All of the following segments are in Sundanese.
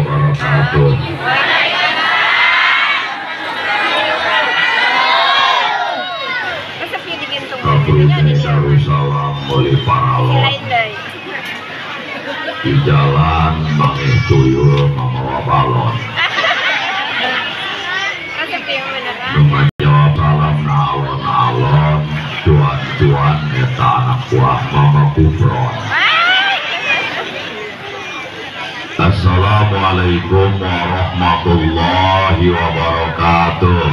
wabarakatuh. Kabrune Darussalam meuli paralon di jalan mangih tuyul mamawa balon. Nu ngajawab salam na alon-alon, cuan-cuan eta anak buah mama kubron. Assalamualaikum warahmatullahi wabarakatuh.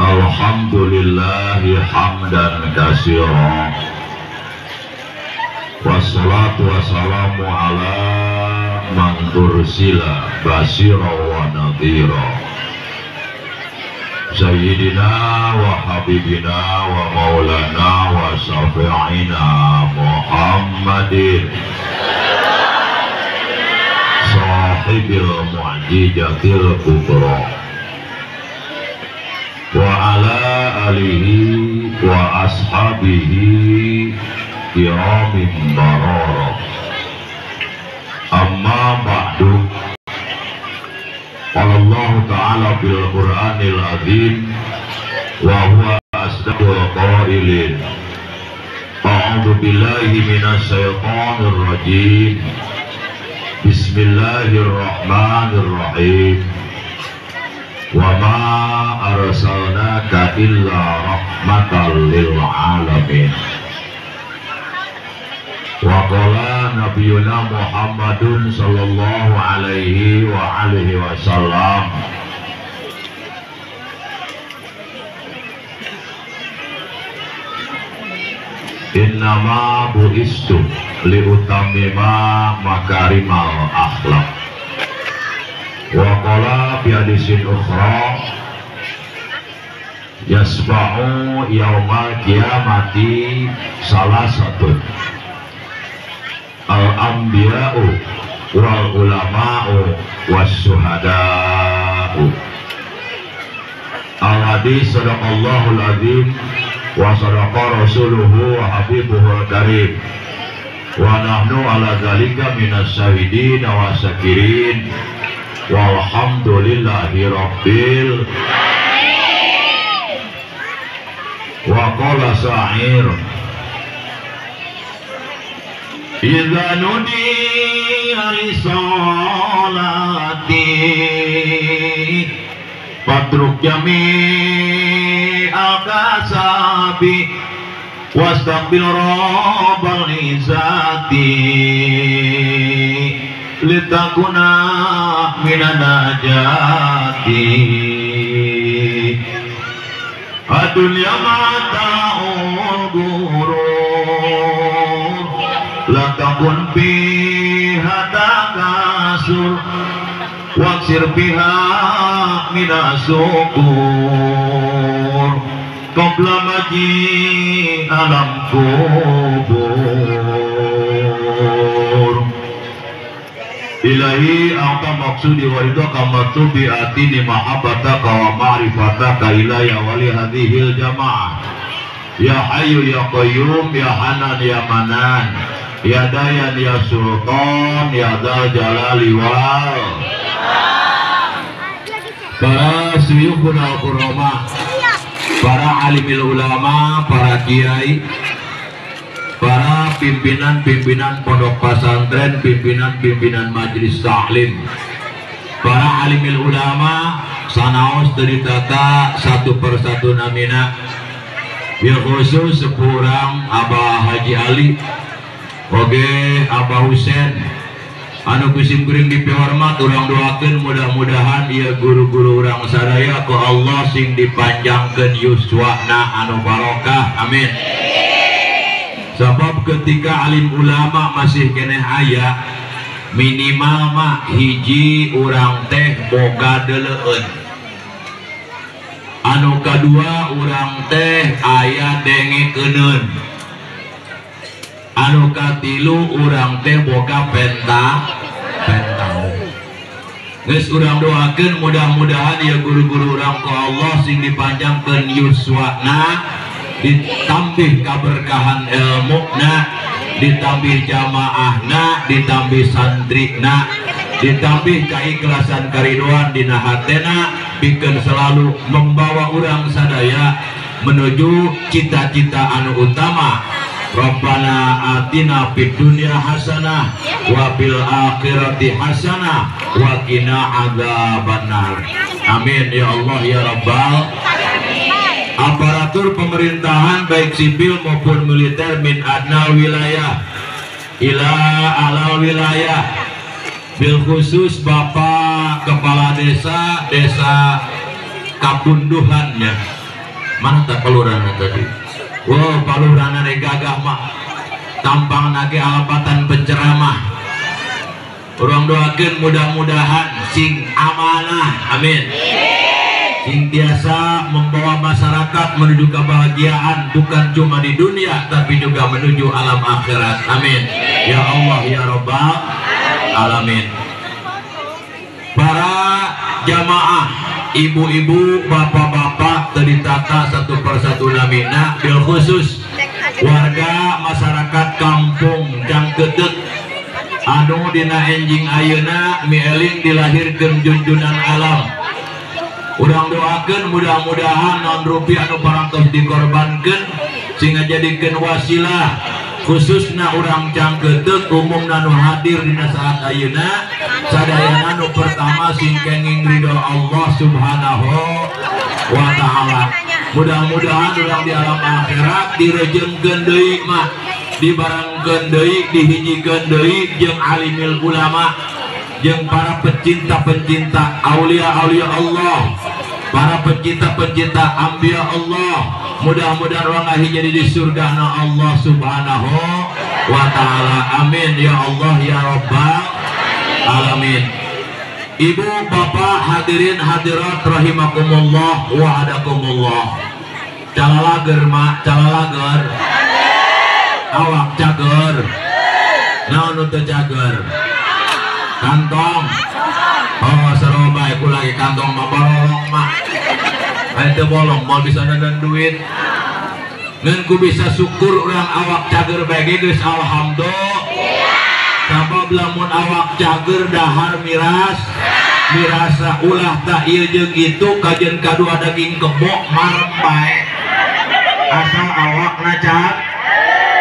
Alhamdulillahi hamdan katsira. Wassalatu wassalamu ala man ursila basyira wa nadhira. Sayyidina wa habibina wa maulana wa syafi'ina Muhammadin sahibil mu'jizatil kubra wa ala alihi wa ashabihi kiramin barara. Amma ba'du. Qala Allah ta'ala bil Qur'anil azim wa huwa asdaqul qailin. A'udzu billahi minasy syaithanir rajim. Bismillahirrahmanirrahim. Wa ma arsalnaka illa rahmatan lil alamin. Wa qala nabiyuna Muhammadun sallallahu alaihi wa alihi wasallam. Innama bu'istu liutamima makarimal akhlak. Wa qala fi hadisin ukhra yasba'u yaumal qiyamati salasatun al-anbiya'u wal ulama'u was-suhada'u. Al-hadis sadaqallahul azim wa sadaqa rasuluhu wa habibuhul karim. Wa nahnu ala dzalika minas syahidin wa syakirin. Walhamdulillahi rabbil alamin. Wa qala sa'ir idza nudiya lisolati fatruk jami'al kasabi wastaqbil rabbal izzati litakuna minan najati. Adunya mata'ul ghurur la takun biha takasur waksir biha minasukur qabla maji alam kubur. Ilahi anta maksudi wa ridha matlubi atini mahabbataka wa ma'rifataka ilaya wa li hadhil jamaah. Ya hayyu ya qayyum ya hanan ya manan ya dayan ya sultan ya dzal jalali wal. Para suyukhuna qurama, para alimil ulama, para kiai, para pimpinan-pimpinan pondok pesantren, pimpinan-pimpinan majelis taklim, para alimil ulama, sanaos dari tata satu persatu namina, bil khusus sepurang Abah Haji Ali, oge Abah Husen, anu kusim kuring dipihormat, urang doakeun mudah-mudahan ieu guru-guru urang sadaya ku Allah sing dipanjangkeun yuswana anu barokah, amin. Sebab ketika alim ulama masih keneh aya, minimal mah hiji urang teh boga deleueun, anu kadua urang teh aya dengekeuneun, anu katilu urang teh boga pentah. Geus urang doakeun mudah-mudahan ya guru-guru urang ku Allah sing dipanjangkeun yuswana Ditambih kaberkahan ilmuna, ditambih jamaahna, ditambih santrina, ditambih keikhlasan kariduan dina hatena, pikeun selalu membawa urang sadaya menuju cita-cita anu utama. Rabbana atina fid dunya hasanah wa fil akhirati hasanah wa qina adzabannar. Amin ya Allah ya Rabbal. Aparatur pemerintahan baik sipil maupun militer min adnal wilayah ila alal wilayah, bil khusus Bapak Kepala Desa Desa Kapunduhannya. Mana tak kelurahan tadi? Wow, palurahan gagah mah tampang nage alapatan penceramah. Urang doakeun mudah-mudahan sing amanah, amin. Sing biasa membawa masyarakat menuju kebahagiaan bukan cuma di dunia tapi juga menuju alam akhirat, amin. Ya Allah ya Rabbal alamin. Para jamaah, ibu-ibu, bapak-bapak ditata satu persatu namina, bil khusus warga masyarakat kampung Cangkeuteuk anu dina enjing ayeuna mieling dilahirkeun junjunan alam. Urang doakeun mudah-mudahan naon rupiah anu parantos dikorbankeun sing ngajadikeun wasilah khususna urang Cangkeuteuk umumna nu hadir dina saat ayeuna sadayana nu pertama sing kenging ridho Allah Subhanahu wa ta'ala. Mudah-mudahan urang di alam akhirat direjengkeun deui mah, dibarengkeun deui, dihijikeun deui jeung alimil ulama, jeung para pecinta-pecinta aulia-aulia Allah, para pecinta-pecinta anbiya Allah. Mudah-mudahan urang jadi di surga na Allah Subhanahu wa ta'ala. Amin ya Allah ya Rabbal alamin. Ibu bapak hadirin hadirat rahimakumullah wa hadakumullah. Calalager mak, calalager. Awak cager. Naon nu teu cager? Kantong. Oh seru bae ku lagi kantong mah bolong mah. Aya teu bolong moal bisa nenden duit. Ngan ku bisa syukur urang awak cager bae ge geus alhamdulillah. Sabab lamun awak cager dahar miras mirasa ulah tak ieu jeung itu kajen kadua daging kebo marem bae. Asal awakna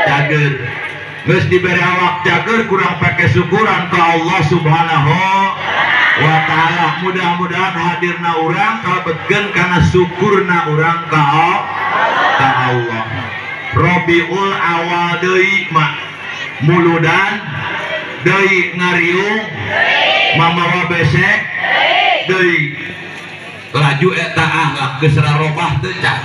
cager. Geus dibere awak cager kurang pake syukuran ka Allah Subhanahu wa ta'ala. Mudah-mudahan hadirna urang kalebetkeun kana syukurna urang ka Allah. Rabiul Awal deui mah muludan deui ngariung mamawa besek deui laju eta akhlak geus rarobah teu can.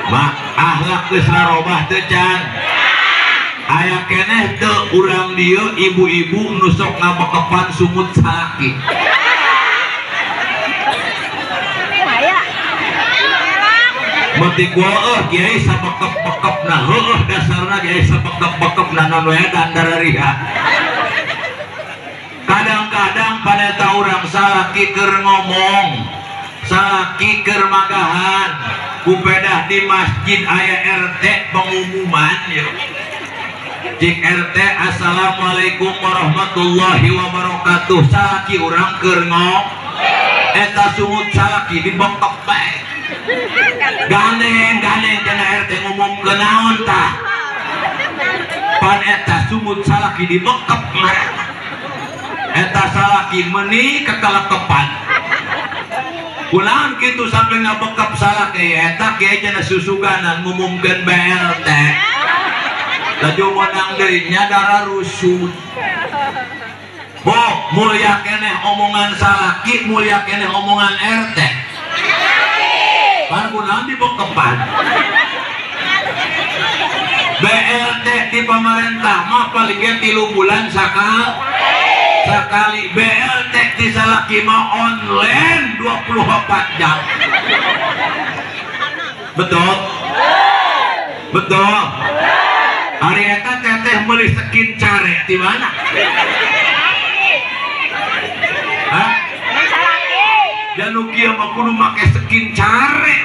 Mak akhlak geus rarobah teu can. Aya keneh teu urang dieu ibu-ibu nu sok ngabekepan sungut salaki. Metik heueuh kiai sabekep-bekepna heueuh dasarna kiai sabekep-bekepna naon we dandararia. Kadang-kadang paneta urang salaki keur ngomong, salaki keur magahan, kupedah di masjid aya RT pengumuman ya. Cik RT assalamualaikum warahmatullahi wabarakatuh, salaki urang keur ngomong eta sungut salaki dibekep bae. Ganeng-ganeng cenah RT ngomong ke naon tah. Pan eta sungut salaki dibekep ngaranna. Eta salaki meuni kekelekepan. Kunaon kitu sampai ngabekep salaki eta kieu cenah susuganan ngumumkeun BLT. Laju menang deui nya darah rusuh. Bo, mulia keneh omongan salaki, mulia keneh omongan RT. Pan kunaon dibekepan. BLT di pemerintah mah paling ge 3 bulan sekali. BLT di salaki mah online 24 jam. Betul? Betul. Hari eta teteh meuli skin care di mana? Hah? Janu kieu mah kudu make skin care.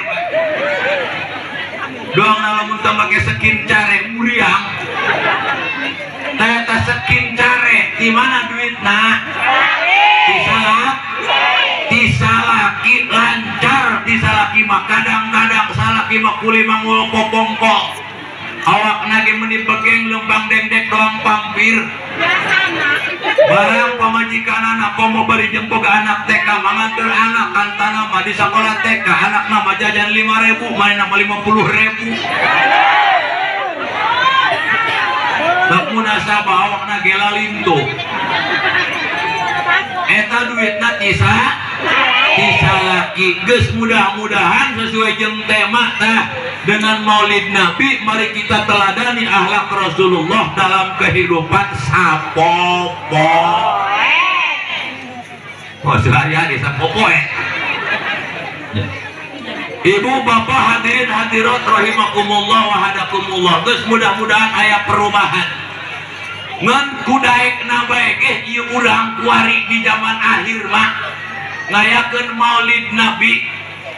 lamun teu make skincare muriang. Eta skincare di mana duitna? Ti salaki lancar, ti salaki mah kadang-kadang salaki mah kuli mangul popongko. Awakna ge meuni begeng lembang dengdek doang pampir. Barang pamajikanana komo bari jeung boga anak TK manganteur anak kantana mah di sakola TK anakna mah jajan 5.000 manehna mah 50.000. Bak munasabah awakna ge lalintuh. Eta duitna ti salaki. Geus mudah-mudahan sesuai jeung tema tah dengan Maulid Nabi mari kita teladani akhlak Rasulullah dalam kehidupan sapopo. Oh sehari-hari sapopoe. Ibu bapak hadirin hadirat rahimakumullah wa hadakumullah. Geus mudah-mudahan aya perubahan. Ngan kudaekna bae ge ieu urang kuari di zaman akhir mah ngayakeun Maulid Nabi.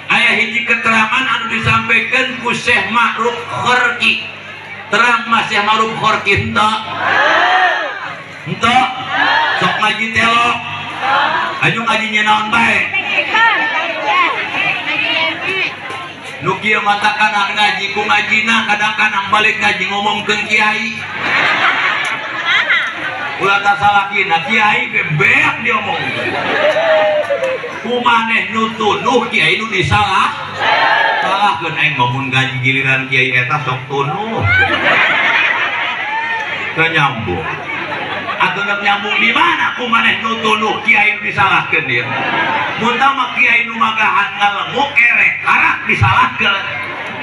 Aya hiji keterangan anu disampaikan ku Syekh Ma'ruf Khorki. Terang mah Syekh Ma'ruf Khorki henteu? Henteu? Sok ngaji telok. Anu ngaji naon bae? Nu kieu matakan ngaji ku ngajina kadang-kadang balik ngaji ngomongkeun kiai. Ulah tasalakina kiai bebeak diomongkeun. Ku maneh nu tunuh kiai nu disalah salahkeun aing ngomong gaji giliran kiai eta sok tunuh. Teu nyambung. Atuh nek nyambung di mana ku maneh nu tunuh kiai nu disalahkeun dia. Mun tah mah kiai nu magahan ngalemuk erek karak disalahkeun.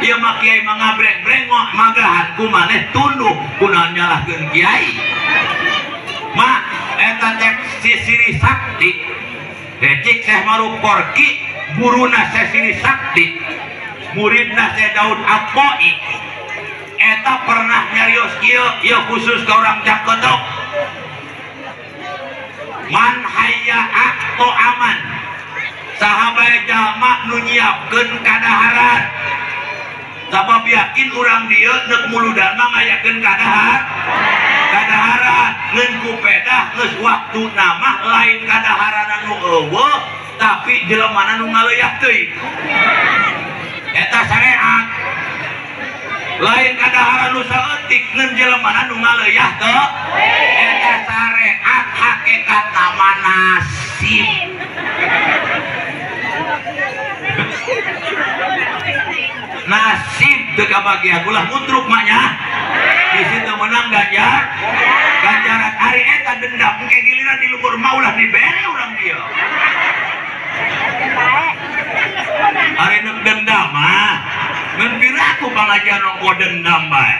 Ieu mah kiai mah ngabreng-brengok magahan ku maneh tunuh kunaon nyalahkeun kiai. Mak eta cek sisiri sakti. Cik Syekh Ma'ruf Khorki guruna Syekh Siri Sakti muridna Syekh Daud Apoi eta pernah nyarios kieu ieu khusus ka urang Cangketok. Man hayya aman saha bae jalma nu nyiapkeun kadaharan sabab yakin urang dieu neuk muludan mah ngayakeun kadaharan ngan ku pedah geus waktuna mah lain kadaharan anu eueuh tapi jelemana nu ngaleuyak teuing eta syariat lain kadaharan nu saeutik ngan jelemana nu ngaleuyak teu eta syariat hakikatna mah nasib. Nasib teu kabagian ulah mutruk mah nya. Di situ menang ganjar ganjaran ari eta dendam engke giliran di luhur mah ulah dibere urang dieu. Ari nu dendam mah ngan piraku pangajian ongko dendam bae.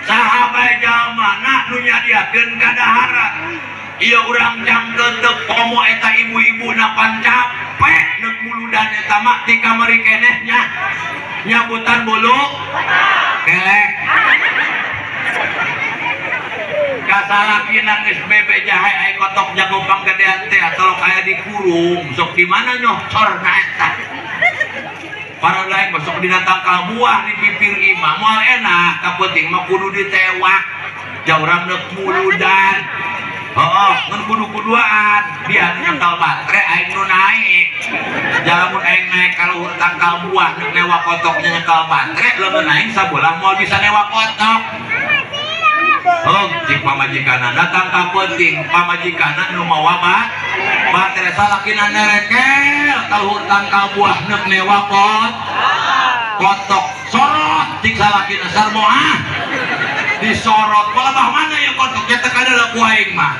Saha bae jalmana nu nyadiakeun kadaharan ieu urang Cangketek komo eta ibu-ibu na pan capek neuk muludan eta mah ti kamari keneh nya nyabutan bulu kelek kasalaki nangis bebe jahe ai kotok jago panggedean teh atau aya dikurung sok di mana nyocor na eta para lain sok dina tangkal buah di pipir imah moal enak kapenting mah kudu ditewak jaurang neuk muludan. Oh, ngan kudu-kuduan dia nyangkal baterai aing nu naik. Jalamun aing naik ka luhur tangkal buah neuk newa kotoknya nyangkal baterai lamun aing sabolah moal bisa newa kotok. Oh, cik pamajikanna datang ka peuting, pamajikanna nu mawa baterai salakina nerekel ka luhur tangkal buah neuk newa kotok. Sorot cik salakina sarmoah. Disorot malah mana ya kotoknya teh kada ku aing mah.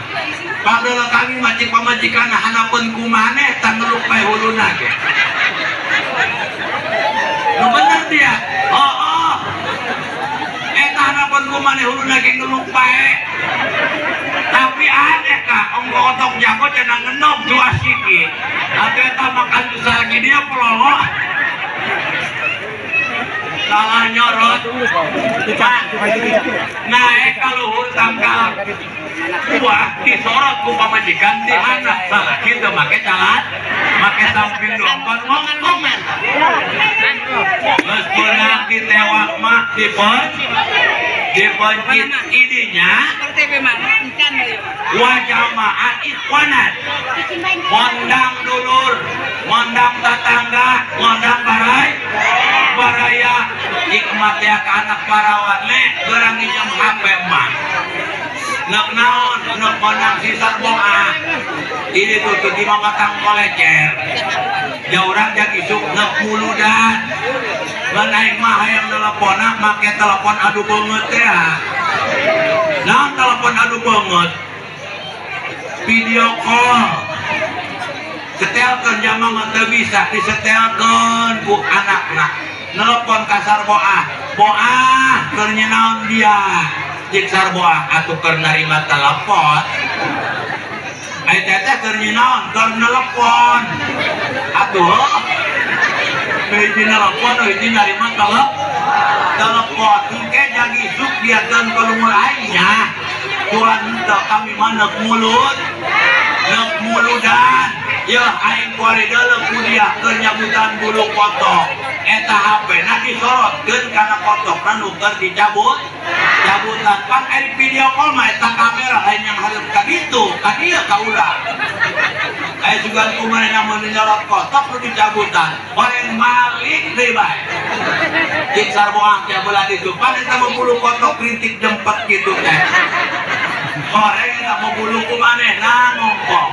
Padahal kami mah cik pamajikanna hanapeun ku maneh tah ngeluk bae huluna ge. Nu bener dia. Oh, oh. Eta hanapeun ku maneh huluna ge ngeluk bae. Tapi aneh ka ongko kotok jago cenah ngenog ju asiki. Atuh eta makan susah lagi dia pelongo. Salah nyorot. Naik ka luhur tangkal buah disorot ku pamajikan di anak salah kitu make calat make samping doang ngomong komen. mak dipencit idinya wa jamaah ikhwanan ngondang dulur, ngondang tetangga, ngondang baraya nikmat ya ke anak parawan nek gerang nginjem HP mah nek naon nek ngondang si sarboah ini tuh di mamatang kolecer jauh orang jag isuk nek muludan ngan aing mah hayang telepon make telepon adu beungeut teh naon telepon adu beungeut video call setelkeun jama mah teu bisa disetelkeun ku anakna nelpon ka sarboah boah keur nyenaon dia cik sarboah atuh keur narima telepon ai teteh keur nyenaon keur nelepon atuh hiji nelepon hiji narima telepon engke jag isuk diakeun ka lumur aing nya tuan teu kami mah neuk mulut neuk muludan ya aing kuari deuleu ku dia keur nyabutan bulu kotok eta HP na disorotkeun kana kotokna nu keur dicabut cabutan pan ari video call mah eta kamera lain yang hareup ka ditu ka dieu ka urang aya sugan kumaha mun nyorot kotok nu dicabutan horeng malik deui bae cik sarboah teh belah ditu pan eta mah bulu kotok rintik jempet kitu teh horeng eta mah bulu ku manehna ngongkong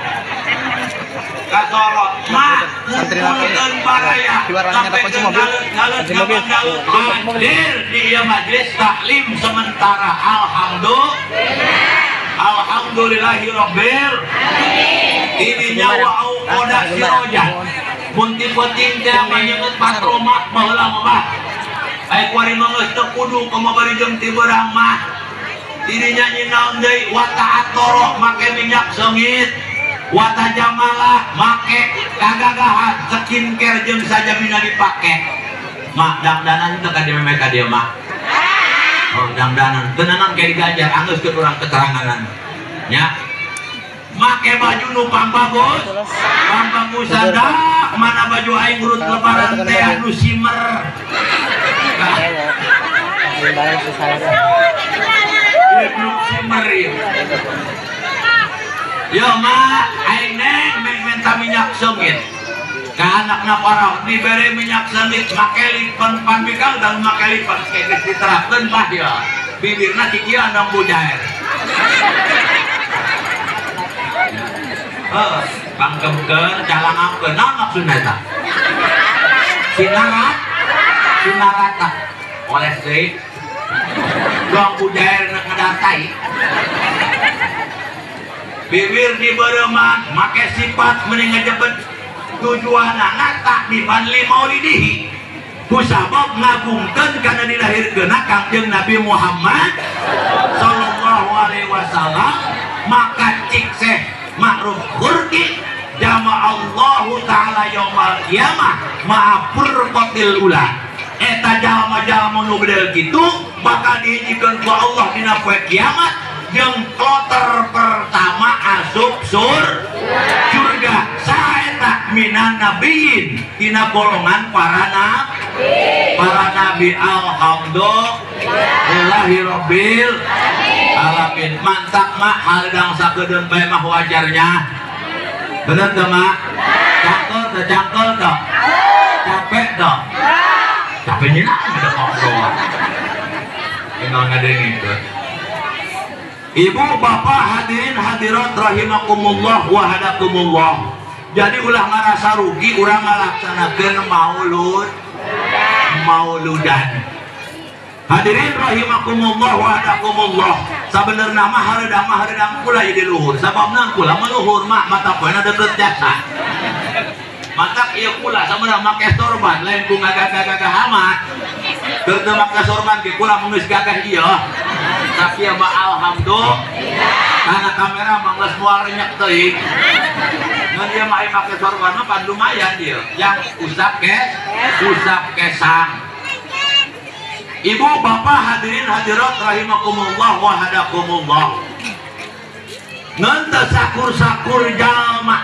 kasorot mah ngumpulkeun baraya sampai ngalet hadir di ieu majelis taklim sementara alhamdulillah alhamdulillahirabbil alamin ininya wa auqoda sirojan mun ti penting teh manyeungeut patromak baheula mah ai kuari mah geus teu kudu kumaha bari jeung ti beurang mah dirinya nyinaon deui wa ta'atoro make minyak seungit wata jamalah make kagagahan skincare jeung sajabina dipake mak dangdanan teu ka dieu meh ka dieu mah oh dangdanan teu naon ke digajar anggeus keur urang keteranganan nya make baju nu pangbagus pangbagusan dah mana baju aing urut lebaran teh anu simer simer ieu yo mak aing neng minta minyak seungit ka anakna parah dibere minyak seungit make lipen panbikal dan make lipen geus diterapkeun mah ya bibirna kikieu andong bujaer heuh panggemkeun calangapkeun naon maksudna eta sinarat sinarata oles deui dong bujaer nek ngadatai bibir dibereuman make sifat mending ngejebet tujuanana takdiman li maulidihi kusabab ngagungkeun kana dilahirkeunna Kangjeng Nabi Muhammad sallallahu alaihi wasallam maka cik Syekh Ma'ruf Khurki jama Allahu taala yaumal kiamah ma'a furqatil ula eta jalma-jalma nu bedel kitu bakal dihijikeun ku Allah dina poe kiamat jeung kloter pertama asup surga saeta minan nabiyin tina golongan para nabi para nabi alhamdulillahirabbil alamin mantap mak haledang sakedeun bae mah wajarnya bener teu mak cangkel teu cangkel teu capek teu capek nya da ngobrol tinggal ngadengikeun. Ibu bapak hadirin hadirat rahimakumullah wa hadakumullah. Jadi ulah ngarasa rugi urang ngalaksanakeun maulud mauludan. Hadirin rahimakumullah wa hadakumullah. Sabenerna mah hareudang kula jadi luhur. Sababna kula mah luhur mah mata poena deukeut jasa. Matak ieu kula sabenerna make sorban lain ku ngagagah-gagah amat. Keur teu make sorban ge kula mun geus gagah ieu. Tapi ya mah alhamdulillah karena kamera mah geus moal renyak teuing. Ngan ieu mah make sorban mah pan lumayan ieu. Yang usap kesang. Ibu bapak hadirin hadirat rahimakumullah wa hadakumullah. Ngan teu sakur-sakur jalma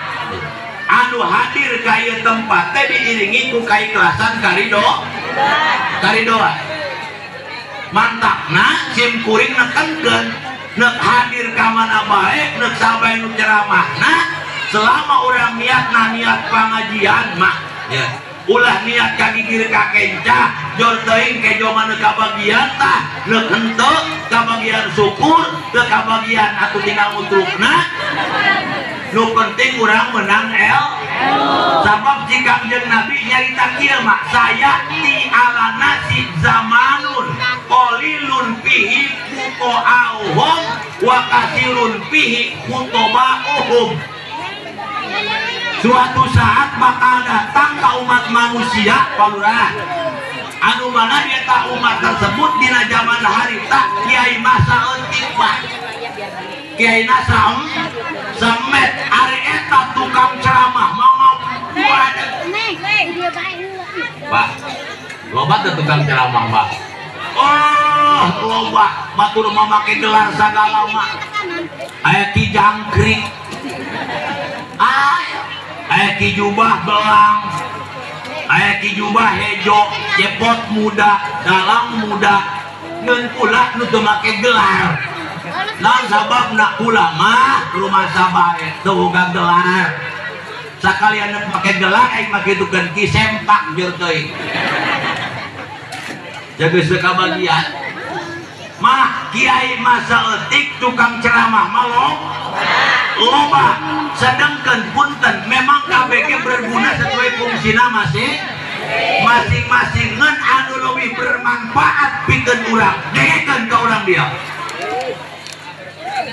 anu hadir ka ieu tempat teh diiringi ku kaikhlasan karido karidoan. Mantapna sim kuring nekenkeun nek hadir ka mana bae nek sabae nu ceramahna selama urang niatna niat pangajian mah ya. Ulah niat ka gigir ka kenca jor teuing kejo mah teu kabagian tah neuk henteu kabagian syukur teu kabagian atuh tinggal mutrukna. Nu penting urang menang el sabab jika kanjeng Nabi nyarita kieu mah saya ti ala nasi zamanun qalilun fihi fuqa'uhum wa katsirun fihi khutoba'uhum. Suatu saat bakal datang ke umat manusia Pak Lurah anu mana dia tak umat tersebut dina zaman harita kiai masa eutik mah kiai nasa semet ari eta tukang ceramah mangap Pak loba teu tukang ceramah Pak. Oh loba batur mah make gelar sagala mah aya ki jangkrik aya ki jubah belang aya ki jubah hejo cepot muda dalang muda ngeun kula nu teu make gelar. Naon sababna kula mah rumah sabae teu boga gelar. Sakalian nu make gelar aing mah kitu keun ki sempak jeur teuing. Jaga sekabagian mah kiai masa eutik tukang ceramah mah loba. Sedangkan punten memang KBG berguna sesuai fungsina masing-masing ngan anu leuwih bermanfaat pikeun urang dengekeun ka urang dia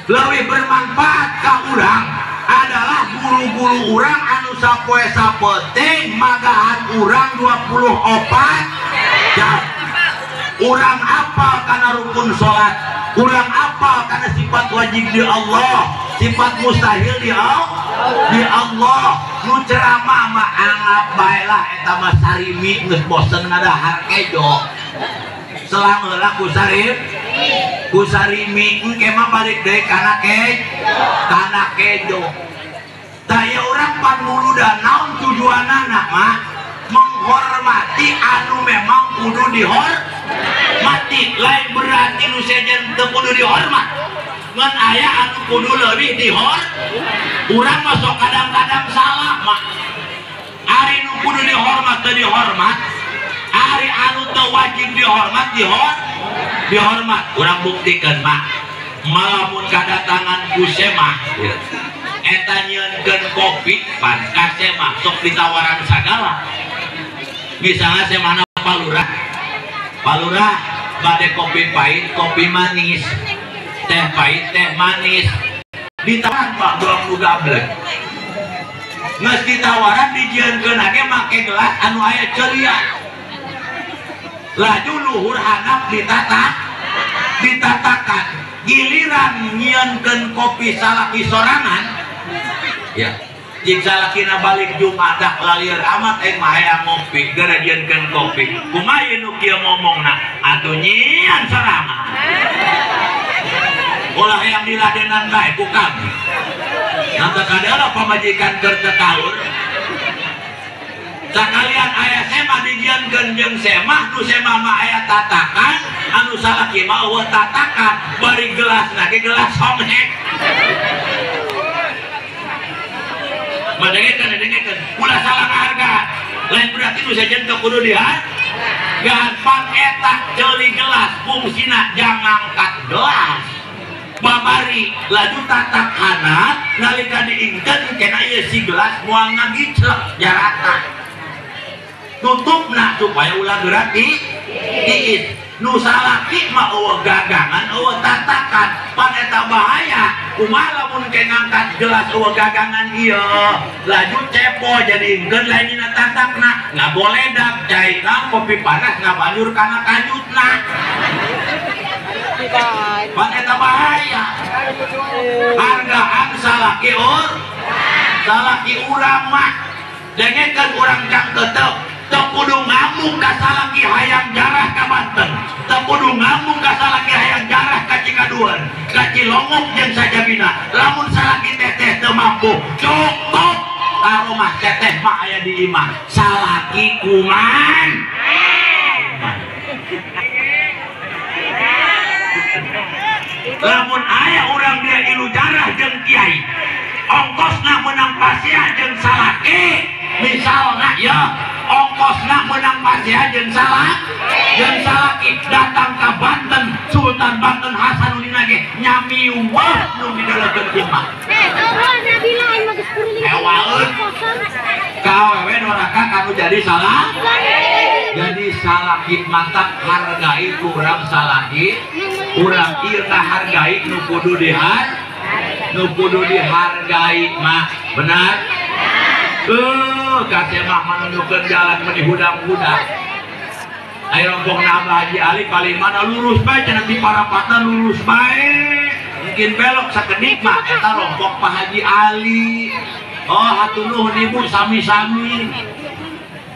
leuwih bermanfaat ka urang adalah guru-guru urang anu sapoe sapeting magahan urang 24 jam. Urang apal kana rukun salat, urang apal kana sifat wajib di Allah, sifat mustahil di Allah. Nu ceramah mah anggap bae lah eta mah sarimi geus bosen ngadahar kejo. Selang heula ku sarim, ku sarimi engke mah balik deui kana kana kejo. Tah ieu urang pan muludan naon tujuanana mah menghormati anu memang kudu dihormati. Lain berarti nu sejen teu kudu dihormat, ngan aya anu kudu leuwih dihor. Urang mah sok kadang-kadang salah mah. Ari nu kudu dihormat teu dihormat, ari anu teu wajib dihormat dihormat. Urang buktikeun mah malamun kadatangan ku semah eta nyieunkeun kopi pan ka semah sok ditawaran sagala. Misalnya semana Pak Lurah bade kopi pahit, kopi manis, teh pahit, teh manis, ditawaran Pak doang nu gablek. Geus ditawaran dijieunkeun ge make gelas anu aya ceria. Laju luhur handap ditatakan. Giliran nyieunkeun kopi salaki sorangan ya. Jika salakina balik Jumat dah lalieur amat aing mah hayang ngopi gara jieunkeun kopi. Kumaha ieu nu kieu ngomongna? Atuh nyieun sorangan. Ulah hayang diladenan bae ku kami. Nanta kadala pamajikan keur teu kaur. Sakalian aya semah dijieunkeun jeung semah nu semah mah aya tatakan, anu salaki mah eueuh tatakan, bari gelasna ge gelas somhek. Dengekeun, ulah salah harga. Lain berarti nu sejen teu kudu dihargaan. Eta ceuli gelas fungsina jang ngangkat gelas. Babari laju tatak hanat nalika diingkeun kena ieu si gelas moal ngagiclek jarata. Tutupna supaya ulah gerak diis. Nu salaki mah eueuh gagangan eueuh tatakan, pan eta bahaya. Kumaha lamun ke ngangkat gelas eueuh gagangan ieu laju cepo jadi ingkeun lain dina tatakna ngaboledak cai kopi panas ngabanjur kana kajutna. Pan eta bahaya. Hargaan salaki salaki urang mah dengekeun urang kang tetep teu kudu ngamuk ka salaki hayang jarah ka Banten, teu kudu ngamuk ka salaki hayang jarah ka Cikaduan, ka Cilongok jeung sajabina. Lamun salaki teteh teu mampu, cukup ka rumah teteh mah aya di imah. Salaki kuman. Lamun aya urang dia ilu jarah jeung kiai. Ongkosna menang pasiah jeung salaki. Misalna ya, ongkosna menang pasiah jeung salaki datang ka Banten, Sultan Banten Hasanuddin ge nyami wah nu didelekeun kumaha. Ewaeun. Ka awewe doraka kanu jadi salah. Jadi salaki mantap hargai kurang salaki, kurang ieu hargai nu kudu dihargai mah benar. Kasih mah menunjukkan jalan meni hudang-hudang. Ayo rompong Abah Haji Ali paling mana lurus bae cenah di parapatna lurus bae. Mungkin belok sakedik mah eta rompok Pak Haji Ali. Oh hatur nuhun ibu sami-sami.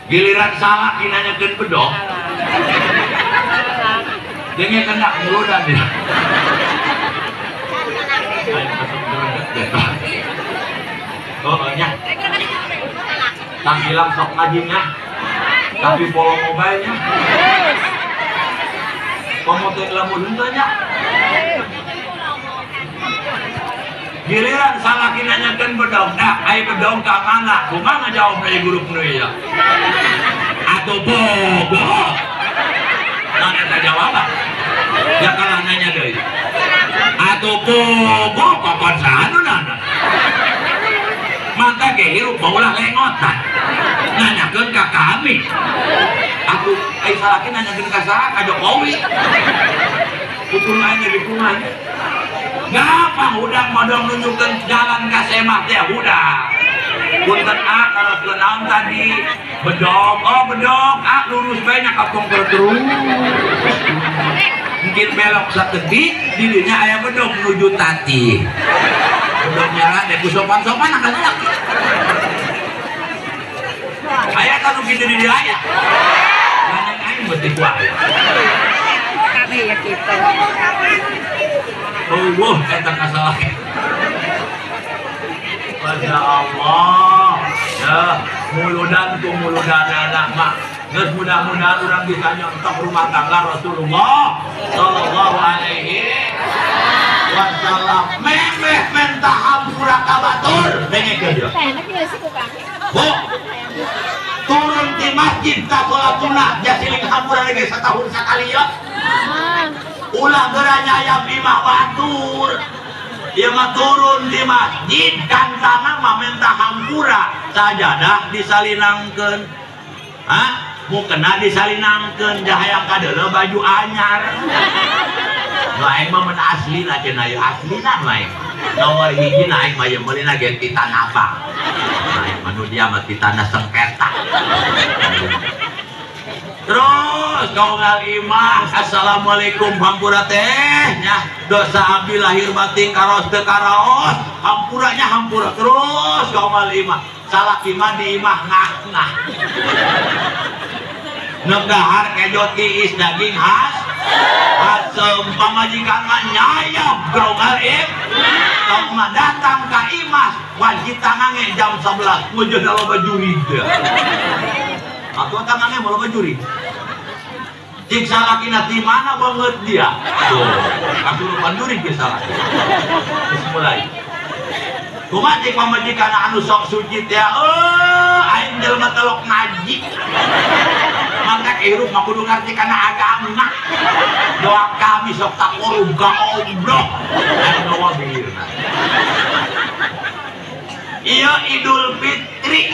Giliran salah dinanyakeun bedog. Denge kena muludan dia. Oh nya. Tang hilang sok ngajinya. Tapi follow mobile-nya. Komo teh lamun henteu nya. Giliran salah nanyakeun bedog, dah ai bedog ka mana? Kumaha jawab deui guru nu ieu? Atuh bogo. Nah eta jawaban. Ya kalah nanya deui. Atuh bogo kokon saha nu nana? Maka ge hirup maulah lengotan. Nanyakeun ka kami. Atuh ai salaki nanyakeun ka saha? Ka Jokowi. Hukum aing di kumaha? Gampang hudang modong nunjukkeun jalan ka semah teh hudang. Punten a kalau naon tadi bedog, oh bedog a lurus bae nya ka pongker terus. Mungkin belok sakedik dirinya aya bedog menuju Tati. Bedog nyala deh ku sopan-sopan akan laki. Aya kan nu kitu di dieu aya. Gandeng aing beuti ku aya. Kami ya kita. Oh, eta kasalah. Masya Allah. Ya, muludan ku muludan anak mah. Geus mudah-mudahan urang bisa nyontok rumah tangga Rasulullah sallallahu alaihi wasallam. Memeh menta hampura ka batur. Dengekeun ieu. Bu, turun di masjid ka salat sunah jasiling hampura lagi setahun sakali ya. Ulah geura nyayap imah batur. Ieu mah turun di masjid kantana mah menta hampura sajadah disalinangkeun. Hah? Mukena disalinangkeun jahayang kadeuleu baju anyar. Nu aing mah mun aslina cenah ieu aslina nu aing. Nomor hiji na aing mah ieu meulina ge ti Tanah Abang. Aing mah nu dia mah ti tanah sengketa. Terus kaungal imah assalamualaikum hampura teh nya dosa abdi lahir batin karos teu karaos hampuranya hampura terus kaungal imah salaki mah di imah ngah-ngah neuk dahar kejo tiis daging khas asem pamajikan mah nyayap kaungal im kaungal datang ka imah wajib tangange jam 11 mujeun loba jurig teh. Atau tangannya mau juri. Cik salakina di mana banget dia? Tuh, kasurupan juri ke salaki. Terus mulai. Kumaha cik pamajikan anu sok suci teh, aing jelema telok ngaji. Maka hirup mah kudu ngarti kana agama. Doa kami sok tak korum ka obrok. Anu doa bihirna. Ieu Idul Fitri.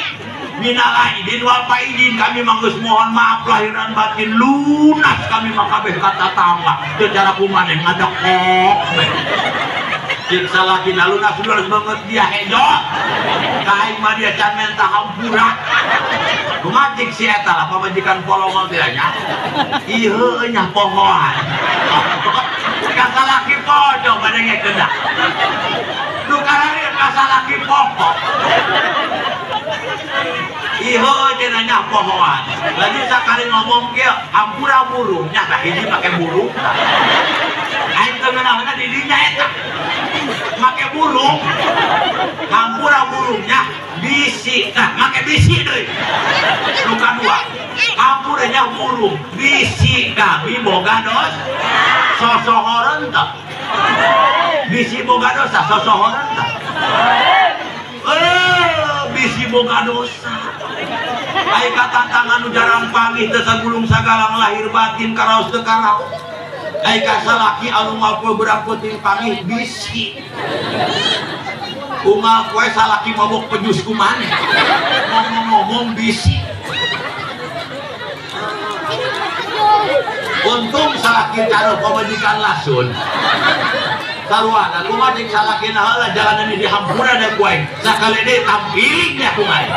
Minal aidin wal faizin, kami manggeus mohon maaf lahiran batin lunas kami mah kabeh ka tatangga teu cara kumaneh ngadekok. Cik salakina lunas lunas banget dia hejo. Ka aing mah dia can menta hampura. Kumaha cik si eta lah pamajikan polongol teh nya. Ieu nya pohoan. Ka salaki podo badengekeun da. Nu kararieu ka salaki pokok. Ieu cenah nya pohoan. Lagi sakali ngomong kieu hampura burung nya tah hiji make burung. Aing teu ngeunahna di dinya eta. Make burung. Hampura burungnya bisi. Nah, make bisi deui. Nu kadua. Hampura nya burung bisi kami boga dos sosohoreun teh. Bisi boga dosa sosohoran tah. Bisi boga dosa. Ai katantangan nu jarang panggih teu sagulung sagalang lahir batin karaos teu karaos. Ai ka salaki anu ngapoe berang peuting panggih bisi. Unggal poe salaki mabok pejus ku maneh. Ngomong-ngomong bisi. Untung salaki taruh pamajikan lasun. Taruhan aku mah jeung salaki heula jalanan di hampura da ku aing. Sakali deui tampiling nya ku aing.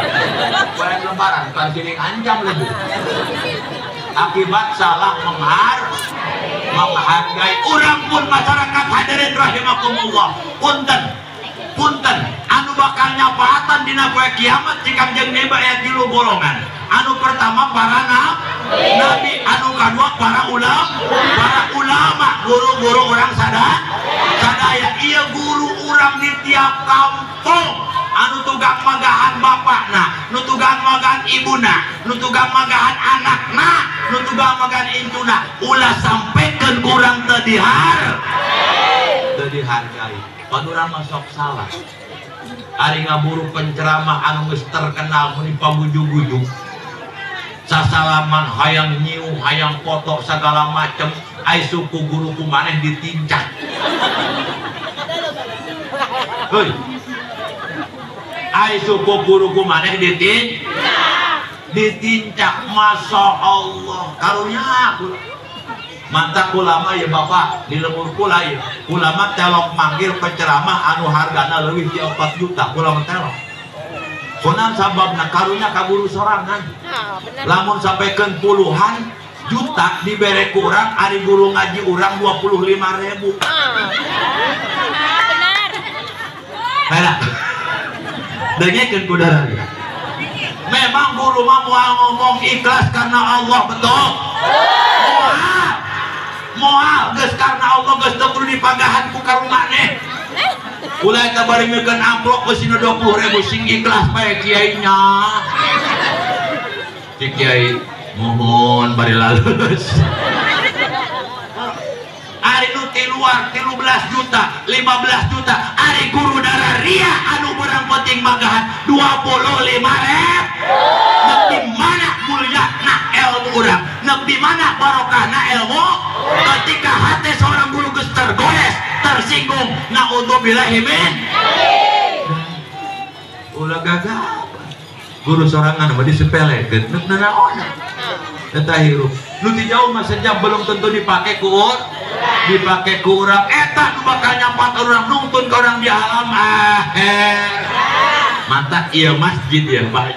Ku aing lebaran pan siling anjam leubuh. Akibat salah menghargai urang pun masyarakat hadirin rahimakumullah. Punten. Punten anu bakal nyapaatan dina poe kiamat cik Kangjeng Nabi aya 3 golongan. Anu pertama para nabi, anu kadua para ulama, guru-guru orang sadaya. Ieu guru urang di tiap kampung anu tugang magahan bapakna, nu tugang magahan ibuna, nu tugang magahan anakna, nu tugang magahan incuna, ulah sampekeun urang teu dihargai. Pan urang mah sok salah. Ari ngaburu penceramah anu geus terkenal meni pabujug-bujug. Sasalaman hayang nyium, hayang foto segala macem, ai suku guru ku maneh ditincak. Heuy. Ai suku guru ku maneh ditincak, masya Allah. Karunya aku. Mantap ulama ya bapak di lemur kula ya. Ulama telok manggil penceramah anu hargana leuwih ti 4 juta ulama telok. Kunaon sababna karunya ka guru sorangan. Lamun sampaikan puluhan juta dibere ku urang ari guru ngaji urang 25.000. Benar. Nah, dengekeun ku darah. Memang guru mah moal ngomong ikhlas karena Allah, betul. Moal geus karena Allah geus teu kudu dipagahan ku karumaneh. Ulah eta bari meukeun amplop geus 20.000 sing ikhlas bae kiainya. Si kiai mohon bari lalus. Ari nu ti luar 13 juta, 15 juta, ari guru darah ria anu berang penting magahan 25.000. Nek di mana mulyana ilmu urang, nek di mana barokahna ilmu? Ketika hati seorang guru geus tergores, tersinggung, naudzubillahi min. Ulah gagah. Guru sorangan mah disepelekeun, nek nanaon. Eta hirup. Nu ti jauh mah sejam belum tentu dipake ku dipake ku urang. Eta nu bakal nyampat urang nungtun ka urang di alam akhir. Mantap ieu masjid ya Pak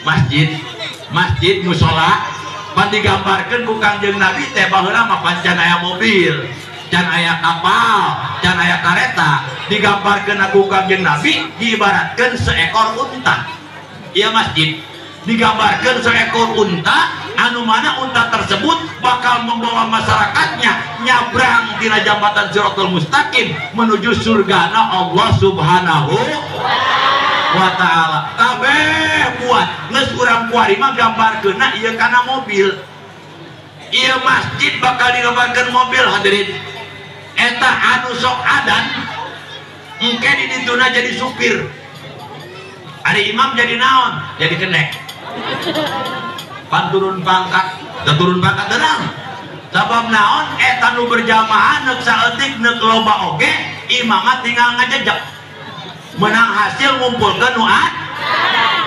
Haji. Masjid musala pan digambarkeun ku Kangjeng Nabi teh baheula mah pan can aya mobil, can aya kapal, can aya kareta. Digambarkeun ku Kangjeng Nabi diibaratkeun seekor unta. Ieu masjid digambarkan seekor unta anu mana unta tersebut bakal membawa masyarakatnya nyabrang tina jambatan Siratal Mustaqim menuju surgana Allah Subhanahu wa ta'ala. Kabeh kuat geus urang kuari mah gambarkeunna ieu kana mobil. Ieu masjid bakal digambarkeun mobil hadirin. Eta anu sok adan engke di dituna jadi supir. Ari imam jadi naon? Jadi kenek. Pan turun pangkat, dan turun pangkat tenang. Sabab naon eta nu berjamaah neuk saeutik neuk loba oge, imamah tinggal ngajejek. Menang hasil ngumpulkeun nu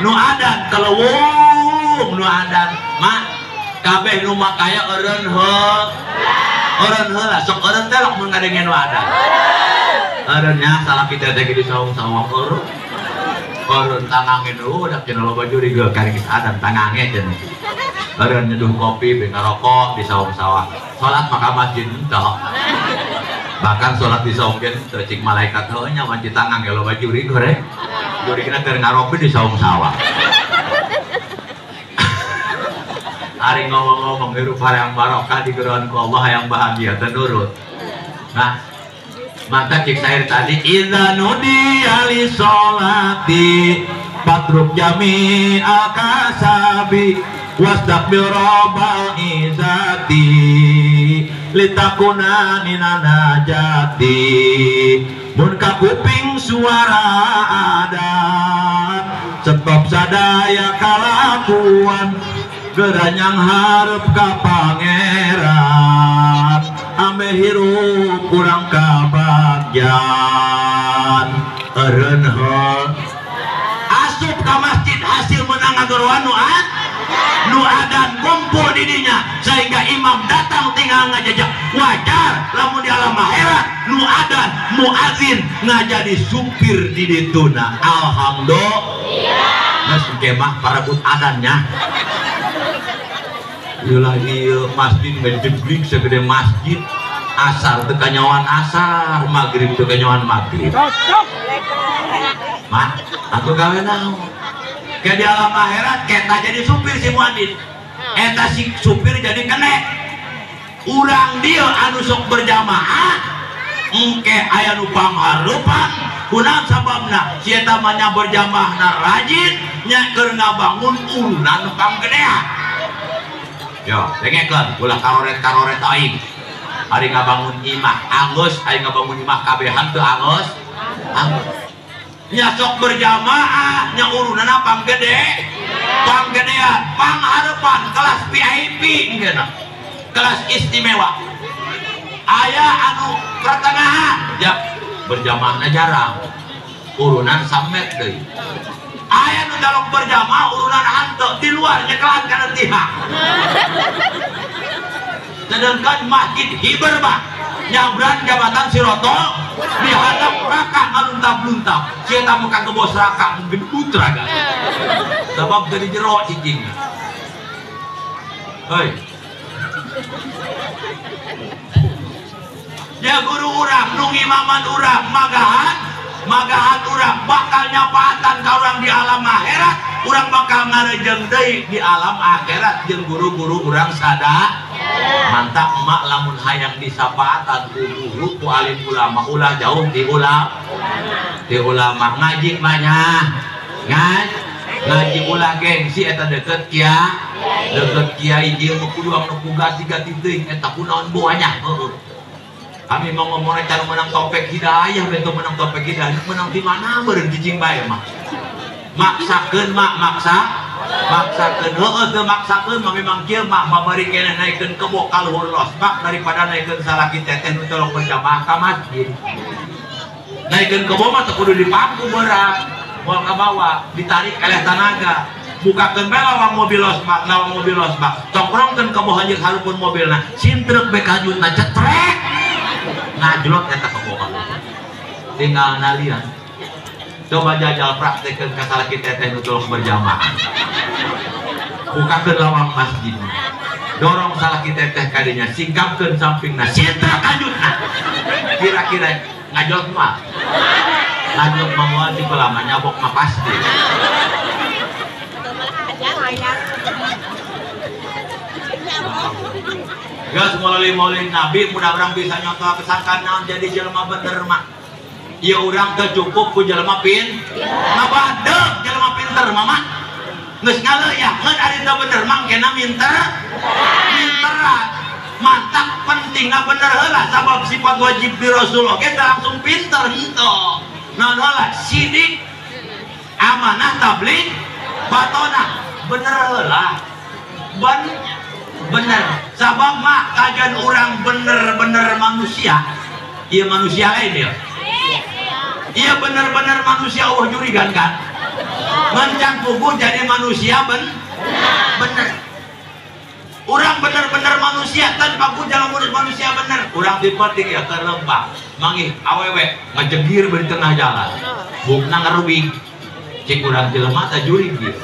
nu adan kelewung nu adan. Mak kabeh nu makaya eureun heuh. Eureun heula sok eureun teh lok mun ngadenge nu adan. Eureun nya salah kita teh di saung-saung eureun. Eureun tangangin udah cenah loba juri geus karek geus adan tangange cenah. Eureun nyeduh kopi be ngarokok di saung-sawah. Salat maka masjid henteu. Bahkan salat di saung ge henteu cik malaikat heuh nya wanci tangan ge loba juri goreng. Jurigna keur ngaropi di saung sawah. Ari ngomong-ngomong hirup hayang barokah digeroan ku Allah hayang bahagia teu nurut. Nah, maka cik sair tadi idza nudiya li sholati patruk jami akasabi wasdaq bi rabbal izzati litakuna ninana jati mun kakuping suara adan stop sadaya kalakuan geranyang hareup ka pangeran ame hirup kurang kabagyan eureun heuh asup ka masjid hasil menang ngagoroan nu nu adan kumpul di dinya sehingga imam datang tinggal ngajajak wajar lamun di alam akhirat nu adan muazin ngajadi supir di dituna alhamdulillah geus kemah parebut adannya ieulah ieu masjid ngejeblik segede masjid asar teu kanyawan asar magrib teu kanyawan magrib cocok mah atuh gawe naon ke di alam akhirat kita jadi supir si muadin eta si supir jadi kenek urang dia anu sok berjamaah engke aya nu panghareupan kunaon sababna si eta mah nya berjamaahna rajin nya keur ngabangun urunan nu panggedean yo dengekeun ulah karoret-karoret aing ari ngabangun imah anggeus ari ngabangun imah kabehan teu anggeus anggeus nya sok berjamaah nya urunana panggede panggedean panghareupan kelas VIP enggeuna kelas istimewa aya anu pertengahan ya berjamaahna jarang urunan samet deui aya nu dalok berjamaah urunan hanteu di luar nyekelan kana tihak sedangkan masjid hiber bah nyabran jabatan siroto dihadap raka ngaluntap-luntap si eta mah kagebos raka mungkin putra kan sebab dari jero cicing hei ya guru urang nu ngimaman urang magahan urang bakal nyapaatan ka urang di alam akhirat urang bakal ngarejeng deui di alam akhirat jeung guru-guru urang sada mantap emak lamun hayang disapaatan ku guru ku alim ulama ulah jauh di ulama ngaji mah ngaji ulah gengsi eta deket kiai deket kiai ieu mah kudu anu ku ganti-ganti teuing eta kunaon boanya heueuh kami mau ngomongnya cara menang topek hidayah betul menang topek hidayah menang di mana meureun cicing bae mah maksakeun mak maksakeun heueuh teu maksakeun mah memang kieu mah babari keneh naikeun kebo ka luhur losbak daripada naikeun salaki teteh nu tolong berjamaah ka masjid naikeun kebo mah teu kudu dipangku berat moal ka bawah ditarik eleh tanaga bukakeun bae lawang mobil losbak tongkrongkeun kebo hanjeuk hareupeun mobilna sintrek bae kajutna cetrek ngajlot eta kebo ka tinggal nalian coba jajal praktekeun ka salaki teteh nu tolong berjamaah bukakeun lawang masjid dorong salaki teteh kadinya singkapkeun sampingna sintrek kajutna kira-kira ngajlot mah ngajlot mah moal di lama nyabok mah pasti geus melalui maulid Nabi mudah urang bisa nyontoh kesangkaan naon jadi jelema bener mah ieu urang teu cukup ku jelema ngabadeg jelema pinter mama geus ngaleuyahkeun ari teu bener mangkena minter minteran mantap pentingna bener heula sabab sifat wajib di Rasulullah ge langsung pinter henteu naon heula sidik amanah tabligh batona bener heula bener sabab mah kajian orang bener-bener manusia iya manusia lain ya iya bener-bener manusia Allah jurigan kan mencang kubu jadi manusia bener orang bener-bener manusia tanpa ku jalan urus manusia bener orang diperting ya terlembah mangih awewe ngejegir di tengah jalan bukna ngerubing cik urang jelema teh jurig ieu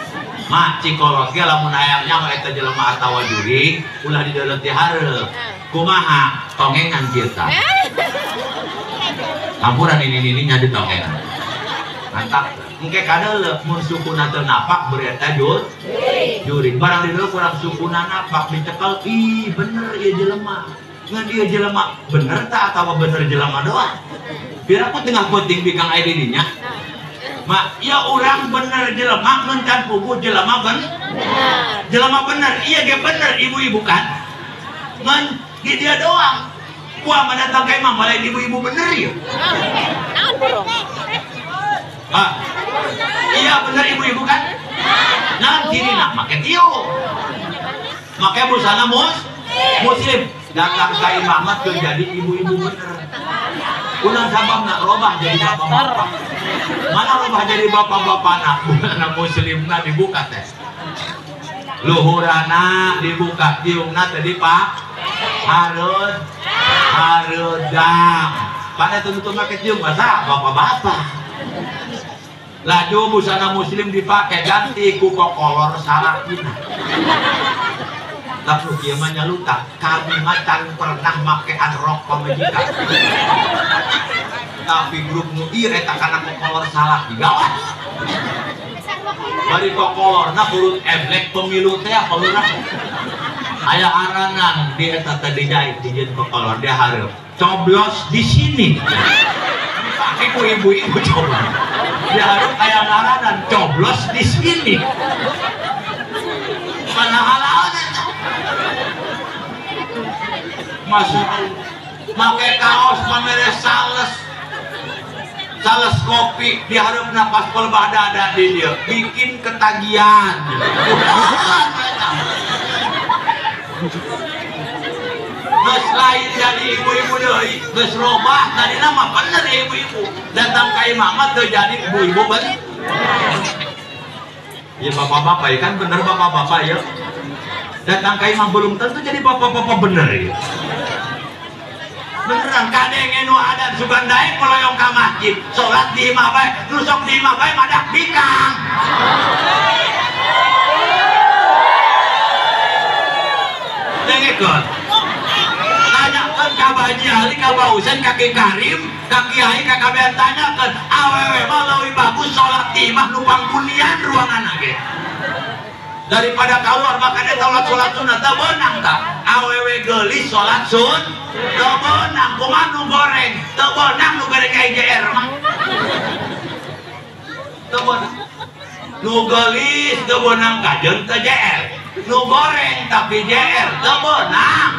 mak cikolot ge lamun hayang nyaho eta jelema atawa jurig ulah dideuleu ti hareup kumaha tongengan kieu tah campuran ini nya ditongengan mantap engke kadeuleu mun sukuna teu napak bereta jurig barang dideuleu kurang sukuna napak dicekel ih bener ieu jelema ngan ieu jelema bener tah atawa bener jelema doang biar aku tengah penting bikang aya di dinya mak ya orang bener jelema ngan can puguh jelema bener jelema bener iya ge bener ibu-ibu kan Ngan di dia doang. Wah, mana datang ka imah malah ibu-ibu bener ya. Ah, iya bener ibu-ibu kan? Nah, cirina make tiung. Make busana muslim. Datang ka imah mah teu jadi ibu-ibu bener. Ulang sababna robah jadi bapak-bapak. Mana robah jadi bapak-bapak nak? Busana muslimna dibuka teh. Luhurana dibuka, tiungna teh dipak harus hareudang. Pada tuntut make tiung masa bapak-bapak. Laju busana muslim dipakai ganti ku kokolor salakina. Tapi kieu mah nyaluta, kami mah can pernah make rok pamajikan. Tapi grup nu ieu eta kana kokolor salaki gawat. Bari kokolorna urut eblek pemilu teh kolorna. Aya aranan di eta teh dijahit dijieun kokolor dia hareup. Coblos di sini. Dipake ku ibu-ibu coblos. Dia hareup aya ngaranan coblos di sini. Mana halaon eta? Masya Allah. Make kaos pamere sales. Sales kopi di hareupna pas pelbah dada di dia bikin ketagihan. Geus lain jadi ibu-ibu deui, geus robah tadina mah bener ibu-ibu. Datang ka imah mah teu jadi ibu-ibu bener. Ya bapak-bapak ya kan bener bapak-bapak ya. Datang ka imah belum tentu jadi bapak-bapak bener ya. Beneran kadenge nu adan sugan daek meloyong ka masjid, salat di imah bae, nu sok di imah bae madak bikang. Dengekeun. Tanyakeun ka Haji Ali, ka Bah Husein, ka Ki Karim, ka Kiai, ka kabehan tanyakeun, awewe mah leuwih bagus salat di imah nu pangkunian ruanganna ge. Daripada keluar makanya salat salat sunat teu beunang tah. Awewe geulis salat sun teu beunang, kumaha nu goreng, teu beunang nu goreng ka IJR mah. Teu beunang. Nu geulis teu beunang kajeun teu JR. Nu goreng tapi JR teu beunang.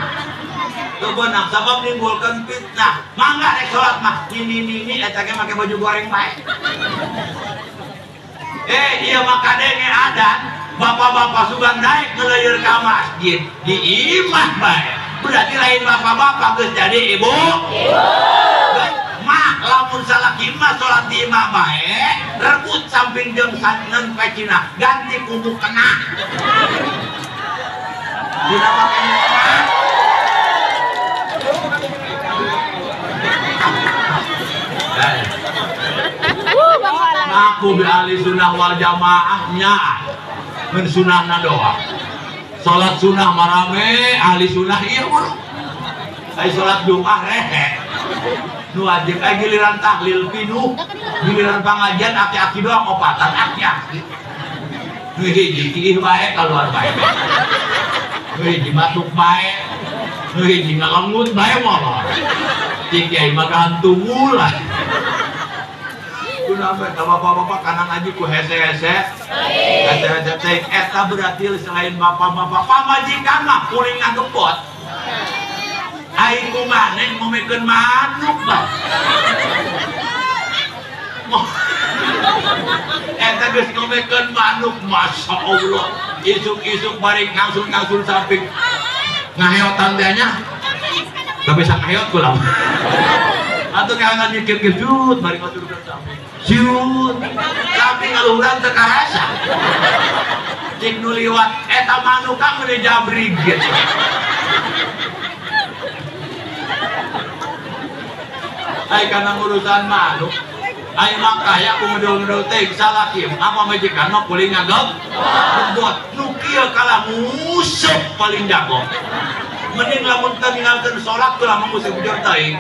Teu beunang sabab nimbulkeun fitnah. Mangga rek salat mah nini-nini eta ge make baju goreng bae. Eh, ieu mah kadenge adan. Bapak-bapak sugan naik ngeleueur ka masjid di imah bae. Berarti lain bapak-bapak geus jadi ibu. Mah lamun salaki mah salat di imah bae, rebut samping jeung saneun pecina, ganti ku mukena. Dina make mukena. Ngaku bi ahli sunnah wal jamaah nya. Men sunahna doa. Salat sunah marame ahli sunah ieu mah. Ai salat Jumat rehe. Nu wajib ai giliran tahlil pinuh, giliran pangajian aki-aki doang opatan aki-aki. Nu hiji kiih bae kaluar bae. Nu hiji batuk bae. Nu hiji ngalengut bae molor. Cik kiai mah gantungul lah. Kunaon ka bapak-bapak kana ngaji ku hese-hese. Hese-hese teh eta berarti selain bapak-bapak pamajikan mah kuring ngagebot. Ai kumaneh ngomekeun manuk bah. Eta geus ngomekeun manuk Masya Allah. Isuk-isuk bari ngangsun-ngangsun samping ngaheotan teh nya. Teu bisa ngaheot kula. Atuh ngaheotan mikir jut bari ngasurkeun samping. Siut, tapi ngaluhuran teu karasa. Cik nu liwat eta manuk ka meuni jabrig gitu. Ai kana urusan manuk, ai makaya ku ngedul-ngedul teh salaki apa majikan mah kuling ngagep. Gebot nu kieu kalah musuh paling jago. Mending lamun teu ninggalkeun salat teu lamun nguseup bujur teuing.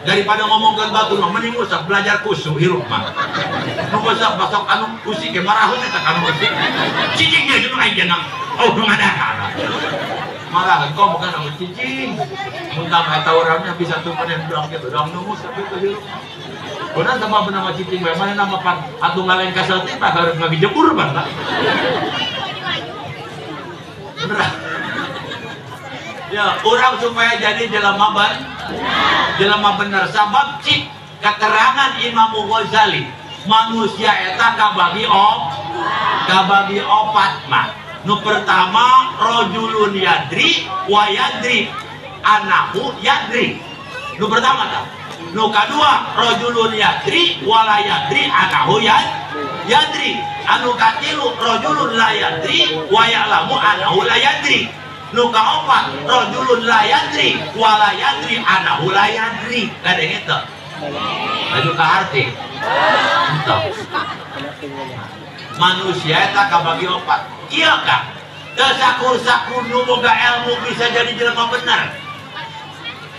Daripada ngomongkeun batur mah mending usah belajar kusu hirup mah. Nu usah basok anu usik ge marahun eta kanu usik. Cicing ge nu aing jenang. Oh nu ngadahar. Marah kok bukan anu cicing. Mun tambah eta urangnya bisa tumpen doang kitu doang nu usah kitu hirup. Benar sama benar mah cicing bae mana nama pan atuh ngalengka saeutik mah harus ngagejebur pan. Bener. Ya, orang supaya jadi jelema jelema bener sabab cik keterangan Imam Ghazali manusia eta kabagi kabagi opat mah. Nu pertama rajulun yadri wa yadri anahu yadri. Nu pertama tah. Nu kadua rajulun yadri wa la yadri anahu yadri. Anu katilu rajulun la yadri wa ya'lamu anahu la yadri. Nu kaopat rajulun la yadri wa la yadri anahu la yadri. Kadenge teu? Laju ka arti. Entah. Manusia eta kabagi opat. Ieu ka teu sakur-sakur nu boga ilmu bisa jadi jelema bener.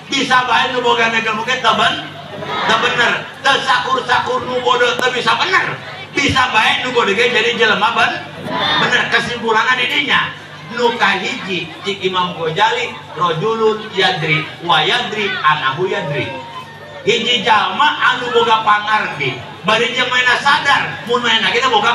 Bisa bae nu boga ilmu ge teu bener. Teu sakur-sakur nu bodoh teu bisa bener. Bisa bae nu bodoh ge jadi jelema bener. Kesimpulanna di dinya nu kahiji cik Imam Ghazali rajulun yadri wa yadri anahu yadri. Hiji jalma anu boga pangarti bari jeung maena sadar mun maena kita boga